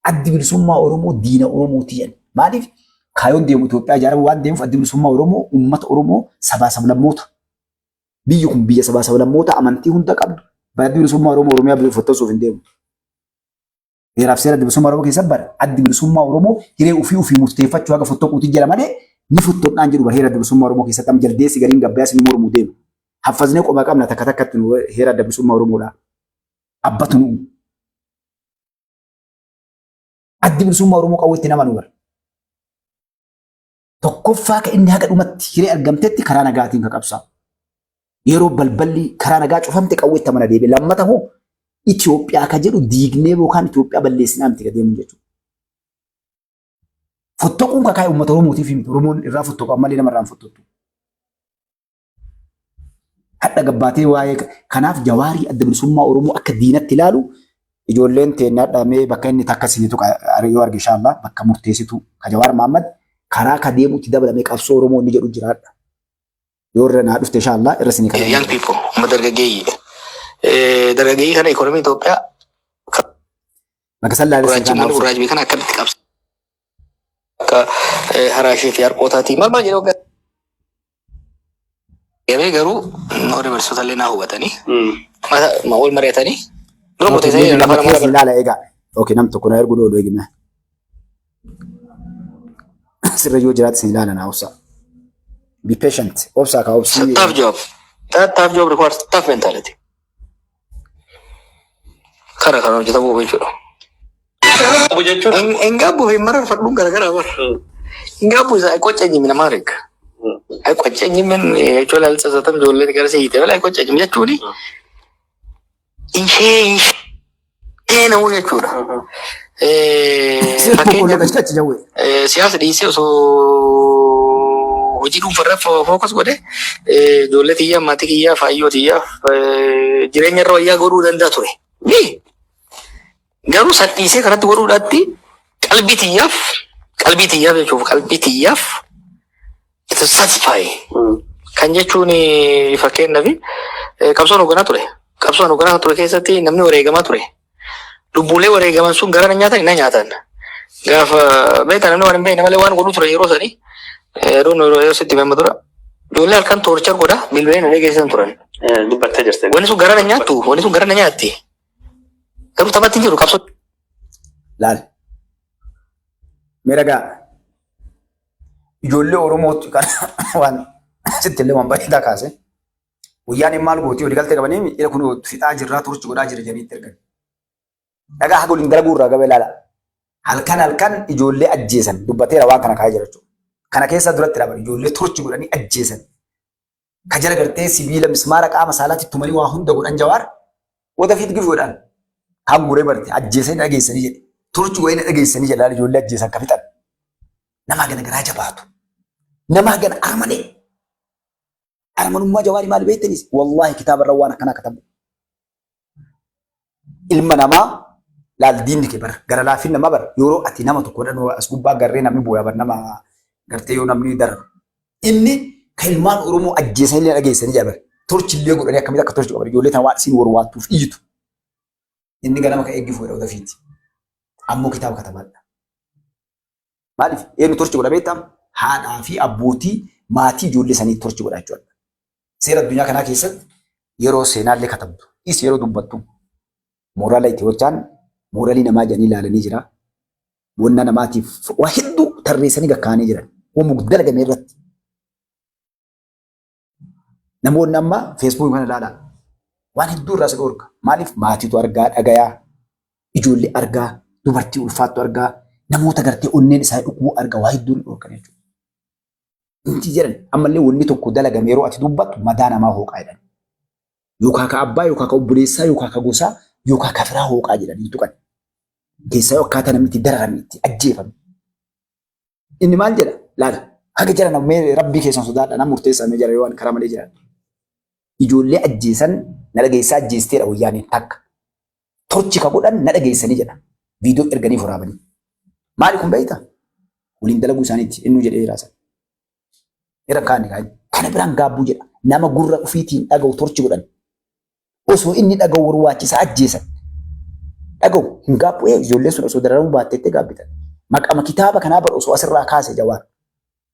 addi bilisummaa Oromoo diina Oromooti jedhe. Maaliif kaayoon deemu Itoophiyaa ijaaramuu waan deemuuf addi bilisummaa Oromoo uummata Oromoo sabaa sablammoota biyyi kun biyya sabaa sablammoota amantii hunda qabdu addi bilisummaa Oromoo Oromiyaa fottoosuuf hin deemu. Heeraaf seera adda bilisummaa Oromoo keessa bara addi bilisummaa Oromoo hiree ofii ofii murteeffachuu haga fottoquuti jira malee ni fottodhaan jedhu bara heera adda bilisummaa Oromoo keessatti amma jaldeessi gariin gabbayaa isin mormuu deema. Haffaznee qomaa qabna takka takkatti nu heera adda bilisummaa Oromoodha. Abbatu nu. Addi bilisummaa Oromoo qawweetti nama nu bara. Tokkoffaa ka inni haga dhumatti hiree argamtetti karaa nagaatiin ka qabsaa'u. Yeroo balballi karaa nagaa cufamte qawweetti amana deebi'e. Lammata hoo Itoophiyaa ka jedhu diignee yookaan Itoophiyaa balleessinaa miti ka deemu jechuudha. Fottoquun kakaa'e uummata Oromootiif miti. Oromoon irraa fottoqu ammallee nama irraa hin fottottu. Hadha gabbaatee waa'ee kanaaf Jawaarii adda bilisummaa Oromoo akka diinatti ilaalu ijoolleen teenya hadha mee bakka inni takka isinii tuqa yoo arge inshallah bakka murteessitu ka Jawaar Mahammad karaa ka deemutti dabalame qabsoo Oromoo inni jedhu jiraadha. Yoo irra naa dhufte inshallah irra isinii kadhadha. Young people, amma dargaggeeyyii. Dargaggeeyyii kana ikonomii Itoophiyaa Bakka san laalee gurraachi isin uummanni gurraachi biyya kana akkamitti qabsa? Akka haraashee fi harqootaatii maal maal jedhee waggaa Gamee garuu warri barsiisota illee naa hubatanii wal mari'atanii dura murteessanii lafa nama Keessa ilaala egaa. Okay, nam tokko na ergu dhoodhu eegime. Sirra yoo jiraate isin ilaala naa obsa. Be patient. Obsaa kaa obsii. Tough job. That tough job requires tough mentality. Kana kan hojjetamuu qabu jechuudha. Qabu jechuun. Hin gaabbu hin mararfadhuun garagaraa bara. Hin gaabbu isa አይቆጨኝም ለማድረግ አይቆጨኝም jechuun አልጸጸተም ijoolleen gara siite malee አይቆጨኝም jechuun ishee ishee namuu jechuudha. Fakkeenyaaf Achi jawwee. Siyaasa dhiisee osoo hojii dhuunfarra focus godhe, ijoollee xiyyaa, maatii kiyyaa, faayyoo xiyyaaf jireenya irra wayyaa godhuu danda'a ture. Garuu san dhiisee kanatti godhuudhaatti qalbii xiyyaaf jechuuf qalbii xiyyaaf it is satisfy kan jechuun, fakkeenyaaf qabsoon hoogganaa ture. Qabsoon hoogganaa ture keessatti namni wareegamaa ture. Lubbuulee wareegaman sun gara na nyaatan na nyaatan. Gaafa beektaa namni waan hin beekne malee waan godhu ture yeroo sanii, yeroo yeroo sitti himama dura. Ijoollee halkan torture godha bilbilee na dhageessisan turan. Dubbattee jirte. Wanni sun gara na nyaattu, wanni sun gara na nyaatti. Garuu taphatti hin jiru qabsoo. Laal. Mee ragaa. Ijoollee Oromootti kan waan sitti illee waan bareedaa kaase. Guyyaan maal gooti walii galtee qabanii ila kun fixaa jirraa, torture godhaa jira jedhanii itti ergan. Dhagaa haga waliin dalaguu irraa gaba ilaala. Halkan halkan ijoollee ajjeesan dubbateera, waan kana kaa'ee jira jechuudha. Kana keessa duratti dhaaban ijoollee torture godhanii ajjeesan. Ka jala gartee sibiila mismaara qaama saalaatti tumanii waa hunda godhan, Jawaar wada fiit gifu godhan. Kaan guree barte ajjeesanii dhageessanii jedhe. Torture godhanii dhageessanii jedha, ijoollee ajjeesan ka fixan. Nama gana garaa jabaatu. Nama gana armanee. Armanummaa Jawaarii maal beektanis? Wallaahi kitaaba irra waan akkanaa katabu. Ilma namaa laal, diinni kee bara gara laafin namaa bara yeroo ati nama tokko dhanuu as gubbaa garree namni booyaa bar nama gartee yoo namni dararu. Inni kan ilmaan Oromoo ajjeesanii illee dhageessanii jira bara. Torture illee godhanii akkamitti akka torture qaban ijoollee tana waan isiin warwaattuuf iyyitu. Inni ganama kan eeggifu godha odafiiti. Ammoo kitaaba katabaadha. Maaliif eenyu torture godha beektaa? Haadhaa fi abbootii maatii ijoollee sanii torture godha jechuudha. Seera addunyaa kanaa keessatti yeroo seenaallee katabdu, is yeroo dubbattu, moorala itti hojjaan mooralii namaa jedhanii ilaalanii jira. Wanna namaatiif waa hedduu tarreessanii gakkaanii jiran. Waan dalagame irratti. Namoonni amma Feesbuukii kana ilaalaa. Waan hedduu irraa si dhorka. Maaliif maatiitu argaa dhagayaa, ijoollee argaa, dubartii ulfaattu argaa, namoota gartee onneen isaa dhukkubuu argaa, waa hedduu dhorkan jechuudha. Inti jedhan ammallee wanni tokko dalagame yeroo ati dubbattu madaa namaa hooqaa jedhan. Yookaan ka abbaa, yookaan ka obboleessaa, yookaan ka gosaa, yookaan ka firaa hooqaa jedhan hin tuqan. Keessaa akkaataa namni itti dararame, itti ajjeefame. Inni maal jedha? Laala. Haga jara mee rabbii keessan sodaadha, nama murteessaa mee jara yoo waan karaa malee jiran. Ijoollee ajjeesan na dhageessaa ajjeesteedha wayyaaniin takka. Torture ka godhan na dhageessanii jedha. Viidiyoo erganii waraabanii. Maali kun beektaa? Waliin dalaguu isaaniiti inni jedhee jiraasa. Irra kaani kaani. Kana biraan gaabbuu jedha. Nama gurra ofiitiin dhaga'u torture godhan. Osoo inni dhaga'u warwaachisaa ajjeesan. Dhaga'u hin gaabbu, ijoolleen sun osoo dararamuu baatteetti gaabbitan. Maqama kitaaba kanaa bar osoo asirraa kaase Jawaar.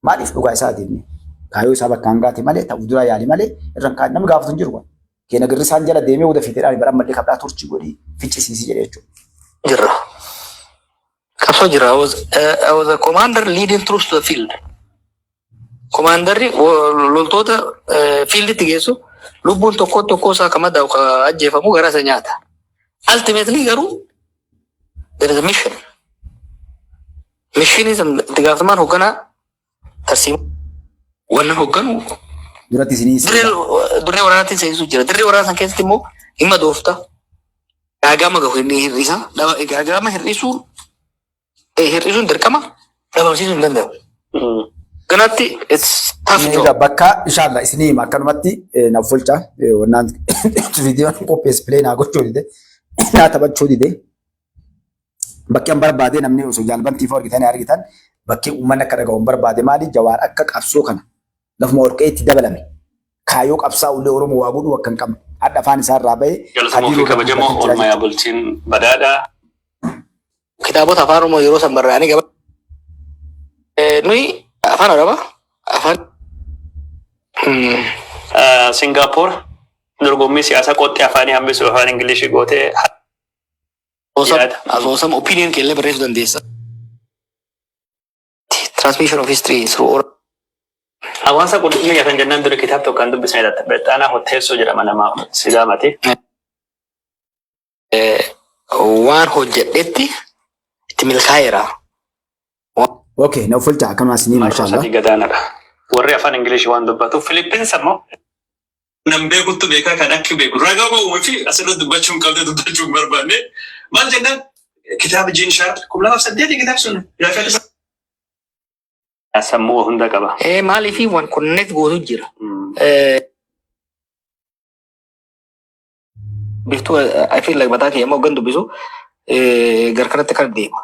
Maaliif dhugaa isaati inni? Kaayyoo isaa bakka hangaate malee ta'uuf dura yaali malee irra hin kaa'in namni gaafatu hin jiru. Keena girrisaan jala deemee wada fiiteedhaan bara ammallee kabdhaa torture godhii ficcisiisii jedhee jechuudha. Jirra. Qabsoo jira. I was a commander leading troops to the field. Commanderri loltoota fielditti geessu lubbuun tokko tokko isaa kan madaa'u, ka ajjeefamu gara isa nyaata. Ultimately garuu there is a mission. Missionii san itti gaafatamaan hoogganaa tarsiimoo wanna hoogganu Duratti isinii dirree waraanaatti seensisu jira. Dirree waraanaa san keessatti immoo dhimma doofta. Gaagama gahu inni hir'isa. Gaagama hir'isuun hir'isuun dirqama, dhabamsiisuu hin danda'u. Kanatti it's tough job. Egaa bakka inshallah isinii hima akkanumatti naaf folcha wannaan viidiyoon qopheesse play naa gochuu dide, naa taphachuu dide. Bakki an barbaade namni osoo jaalbantii fa'aa argitanii argitan, bakki uummanni akka dhaga'u hin barbaade maali? Jawaar akka qabsoo kana lafuma ol ka'eetti dabalame kaayoo qabsaa ullee Oromoo waa godhuu akka hin qabne hadha afaan isaa irraa bahee Jaalatamoo fi kabajamoo oolmaa bultiin badhaadhaa. Kitaabota afaan Oromoo yeroo san barraa'anii gaba. Nuyi afaan Arabaa afaan Singaappoor dorgommii siyaasaa qoxxii afaanii hambisuuf afaan Ingilishii gootee asoosama yaada. Asoosama opinion keellee barreessuu dandeessa. Transmission of history through oral. Hawaasa qurxummii nyaatan jennaan dura kitaaba tokko kan dubbisne Bexxaanaa Hotteessoo jedhama nama Sidaamati. Waan hojjedhetti itti milkaa'eera. Okay, na uffalcha akkasumas ni Marroo mashallah. 3 gadaanadha. Warri afaan Ingilishii waan dubbatu Filippins ammoo Nan beekuttu beekaa kan akki beeku ragaa ba'uu fi asirratti dubbachuu hin qabne, dubbachuu hin barbaanne. Maal jennaan, kitaaba Jiin Shaarp 2008 kitaaba sun gaafa sammuu hunda qaba. Maaliif waan connect gootu jira. Biftuu, I feel like mataa kiyya immoo hoggan dubbisu gara kanatti kan deema.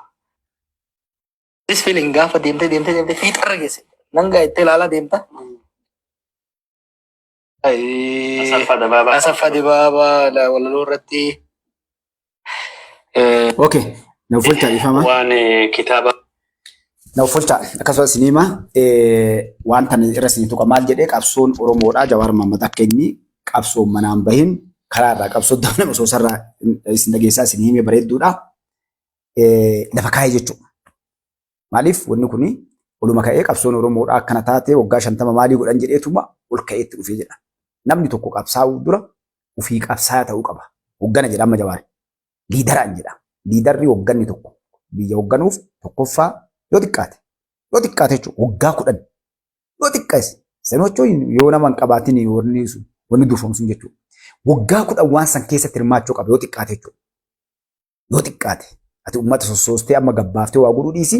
This feeling gaafa deemtee deemtee deemtee fiixarra geesse. Nan gaa itti ilaalaa deemta. Asaffaa Dabaabaa. Asaffaa Dibaabaa walaloo irratti. Okay, na uffalcha, dhiifama. Waan kitaaba Na uffalcha, akkasumas ni hima waan tan irra isin tuqa. Maal jedhee? Qabsoon Oromoodhaa Jawaar Mahmad akka inni qabsoon manaan bahin karaa irraa qabsoo dabname osoo sarraa isin dhageessaa isin hime bareedduudha. Lafa kaa'ee jechuudha. Maaliif wanni kuni oluma ka'ee qabsoon Oromoodhaa akkana taate, waggaa 50 maalii godhan jedheetuma ol ka'ee itti dhufee jedha. Namni tokko qabsaa'uu dura ofii qabsaa'aa ta'uu qaba. Hoggana jedha amma Jawaar. Leaderaan jedha. Leaderri hogganni tokko biyya hogganuuf tokkoffaa yoo xiqqaate, yoo xiqqaate jechuudha, waggaa 10 yoo xiqqaate. Sanuu jechuun yoo nama hin qabaatin wanni sun wanni durfamu sun jechuudha. Waggaa 10 waan san keessatti hirmaachuu qaba yoo xiqqaate jechuudha. Yoo xiqqaate ati uummata sossoostee amma gabbaaftee waa godhuu dhiisi,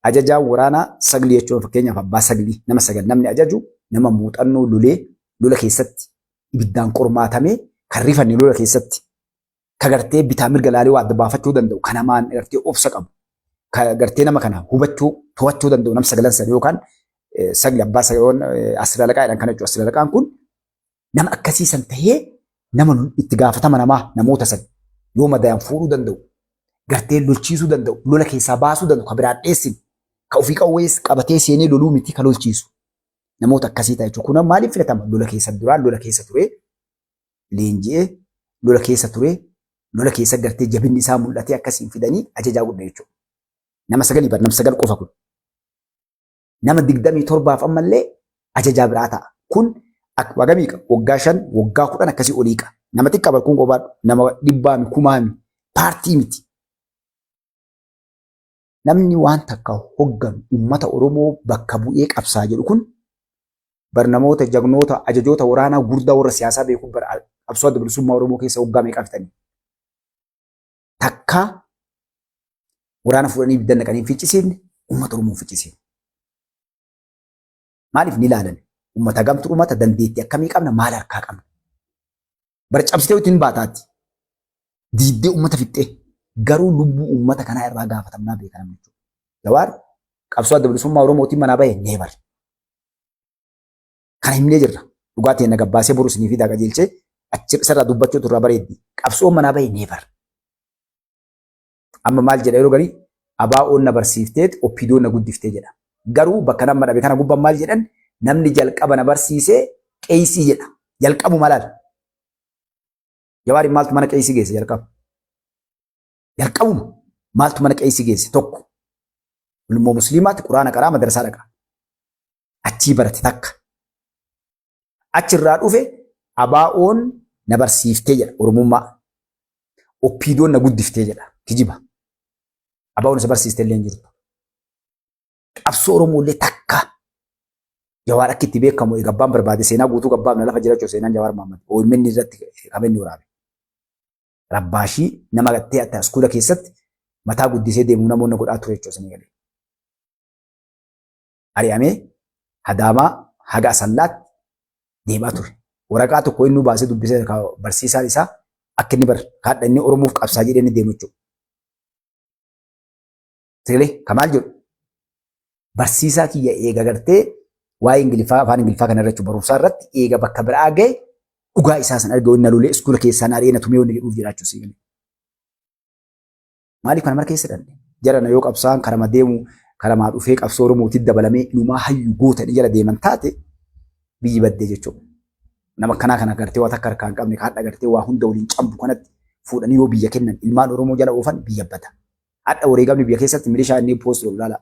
ajajaa waraanaa saglii jechuun fakkeenyaaf abbaa saglii nama sagal namni ajaju nama muuxannoo lolee, lola keessatti ibiddaan qormaatamee kan rifanne, lola keessatti ka gartee bitaa mirga laalee waa adda baafachuu danda'u, ka namaan gartee obsa qabu, ka gartee nama kana hubachuu to'achuu danda'u, nama sagalan sana yookaan sagli abbaa sagalan asiralaqaa jedhan kana jechuudha. Asiralaqaan kun nama akkasii san tahee nama itti gaafatama namaa namoota san yoo madayan fuudhuu danda'u, gartee lolchiisuu danda'u, lola keessaa baasuu danda'u, ka biraan dheessin, ka ofii qawwees qabatee seenee loluu miti, ka lolchiisu. Namoota akkasii ta'a jechuudha. Kun maaliif filatama? Lola keessa duraan lola keessa ture, leenji'ee lola keessa ture, lola keessa gartee jabinni isaa mul'atee akkasiin fidanii ajajaa godhan jechuudha. Nama sagalii bar, nama sagal qofa kun. Nama 27f ammallee ajajaa biraa ta'a. Kun waggaa meeqa? Waggaa 5, waggaa 10 akkasii olii qaba. Nama xiqqaa bar kun qofaadhu. Nama dhibbaami, kumaami, paartii miti. Namni waan takka hogganu uummata Oromoo bakka bu'ee qabsaa jedhu kun bar namoota jagnoota ajajoota waraanaa gurdaa warra siyaasaa beeku bar qabsoo adda bilisummaa Oromoo keessa waggaa meeqa fixanii. Takkaa waraana fuudhanii ibidda naqanii hin ficcisiifne, uummata Oromoo hin ficcisiifne. Maaliif ni ilaalan? Uummata gamtu uummata dandeettii akkamii qabna, maal harkaa qabna? Bara cabsitee ittiin baataatti. Diiddee uummata fixxee garuu lubbuu uummata kanaa irraa gaafatamnaa beeka namni jechuudha. Jawaar qabsoo adda bilisummaa Oromootiin manaa bahe neebar. Kana himnee jirra. Dhugaatii na gabbaasee boru isinii fidaa qajeelchee achi isarraa dubbachuutu irraa bareeddi. Qabsoon manaa bahe neebar. Amma maal jedha? Yeroo garii ABO'n na barsiifteet OPDO'n na guddiftee jedha. Garuu bakka nama dhabe kana gubbaan maal jedhan? Namni jalqaba na barsiisee qeesii jedha. Jalqabu malaal. Jawaariin maaltu mana qeesii geesse jalqaba? Jalqabuma maaltu mana qeesii geesse? Tokko. Ilmoo musliimaatti quraana qaraa, madrasaa dhaqa. Achii barate takka. Achirraa dhufe ABO'n na barsiiftee jedha Oromummaa. OPDO'n na guddiftee jedha. Kijiba. ABO'n isa barsiiste illee hin jirtu. Qabsoo Oromoo illee takka. Jawaar akka itti beekamu egaa abbaan barbaade seenaa guutuu gabbaafna lafa jira jechuudha seenaan Jawaar Mahammad. OMN irratti qabeenyi waraabe. Rabbaashii nama gattee atta iskuula keessatti mataa guddisee deemu namoonni godhaa ture jechuudha sanii galee. Ari'amee Hadaamaa haga Asallaatti deemaa ture. Waraqaa tokko inni baasee dubbisee barsiisaan isaa akka inni bar kaadha inni Oromoof qabsaa jedhee inni deemu jechuudha. Sagalee kamaal jedhu barsiisaa kiyya eega gartee waa'ee Ingiliffaa, afaan Ingiliffaa kana irratti barumsaa irratti eega bakka biraa ga'e dhugaa isaa san arge inni lolee iskuula keessaa na ari'ee na tumee wanni jedhuuf jiraachuu sii galee. Maaliif kana mara keessa dhanne? Jarana yoo qabsaan karama deemu karamaa dhufee qabsoo Oromootti dabalamee inumaa hayyu goota inni jala deeman taate biyyi baddee jechuudha. Nama akkanaa kana gartee waa takka harkaa hin qabne kaadha gartee waa hunda waliin cambu kanatti fuudhanii yoo biyya kennan ilmaan Oromoo jala oofan biyya bada. Hadha wareegamni biyya keessatti milishaa inni post godhu laala.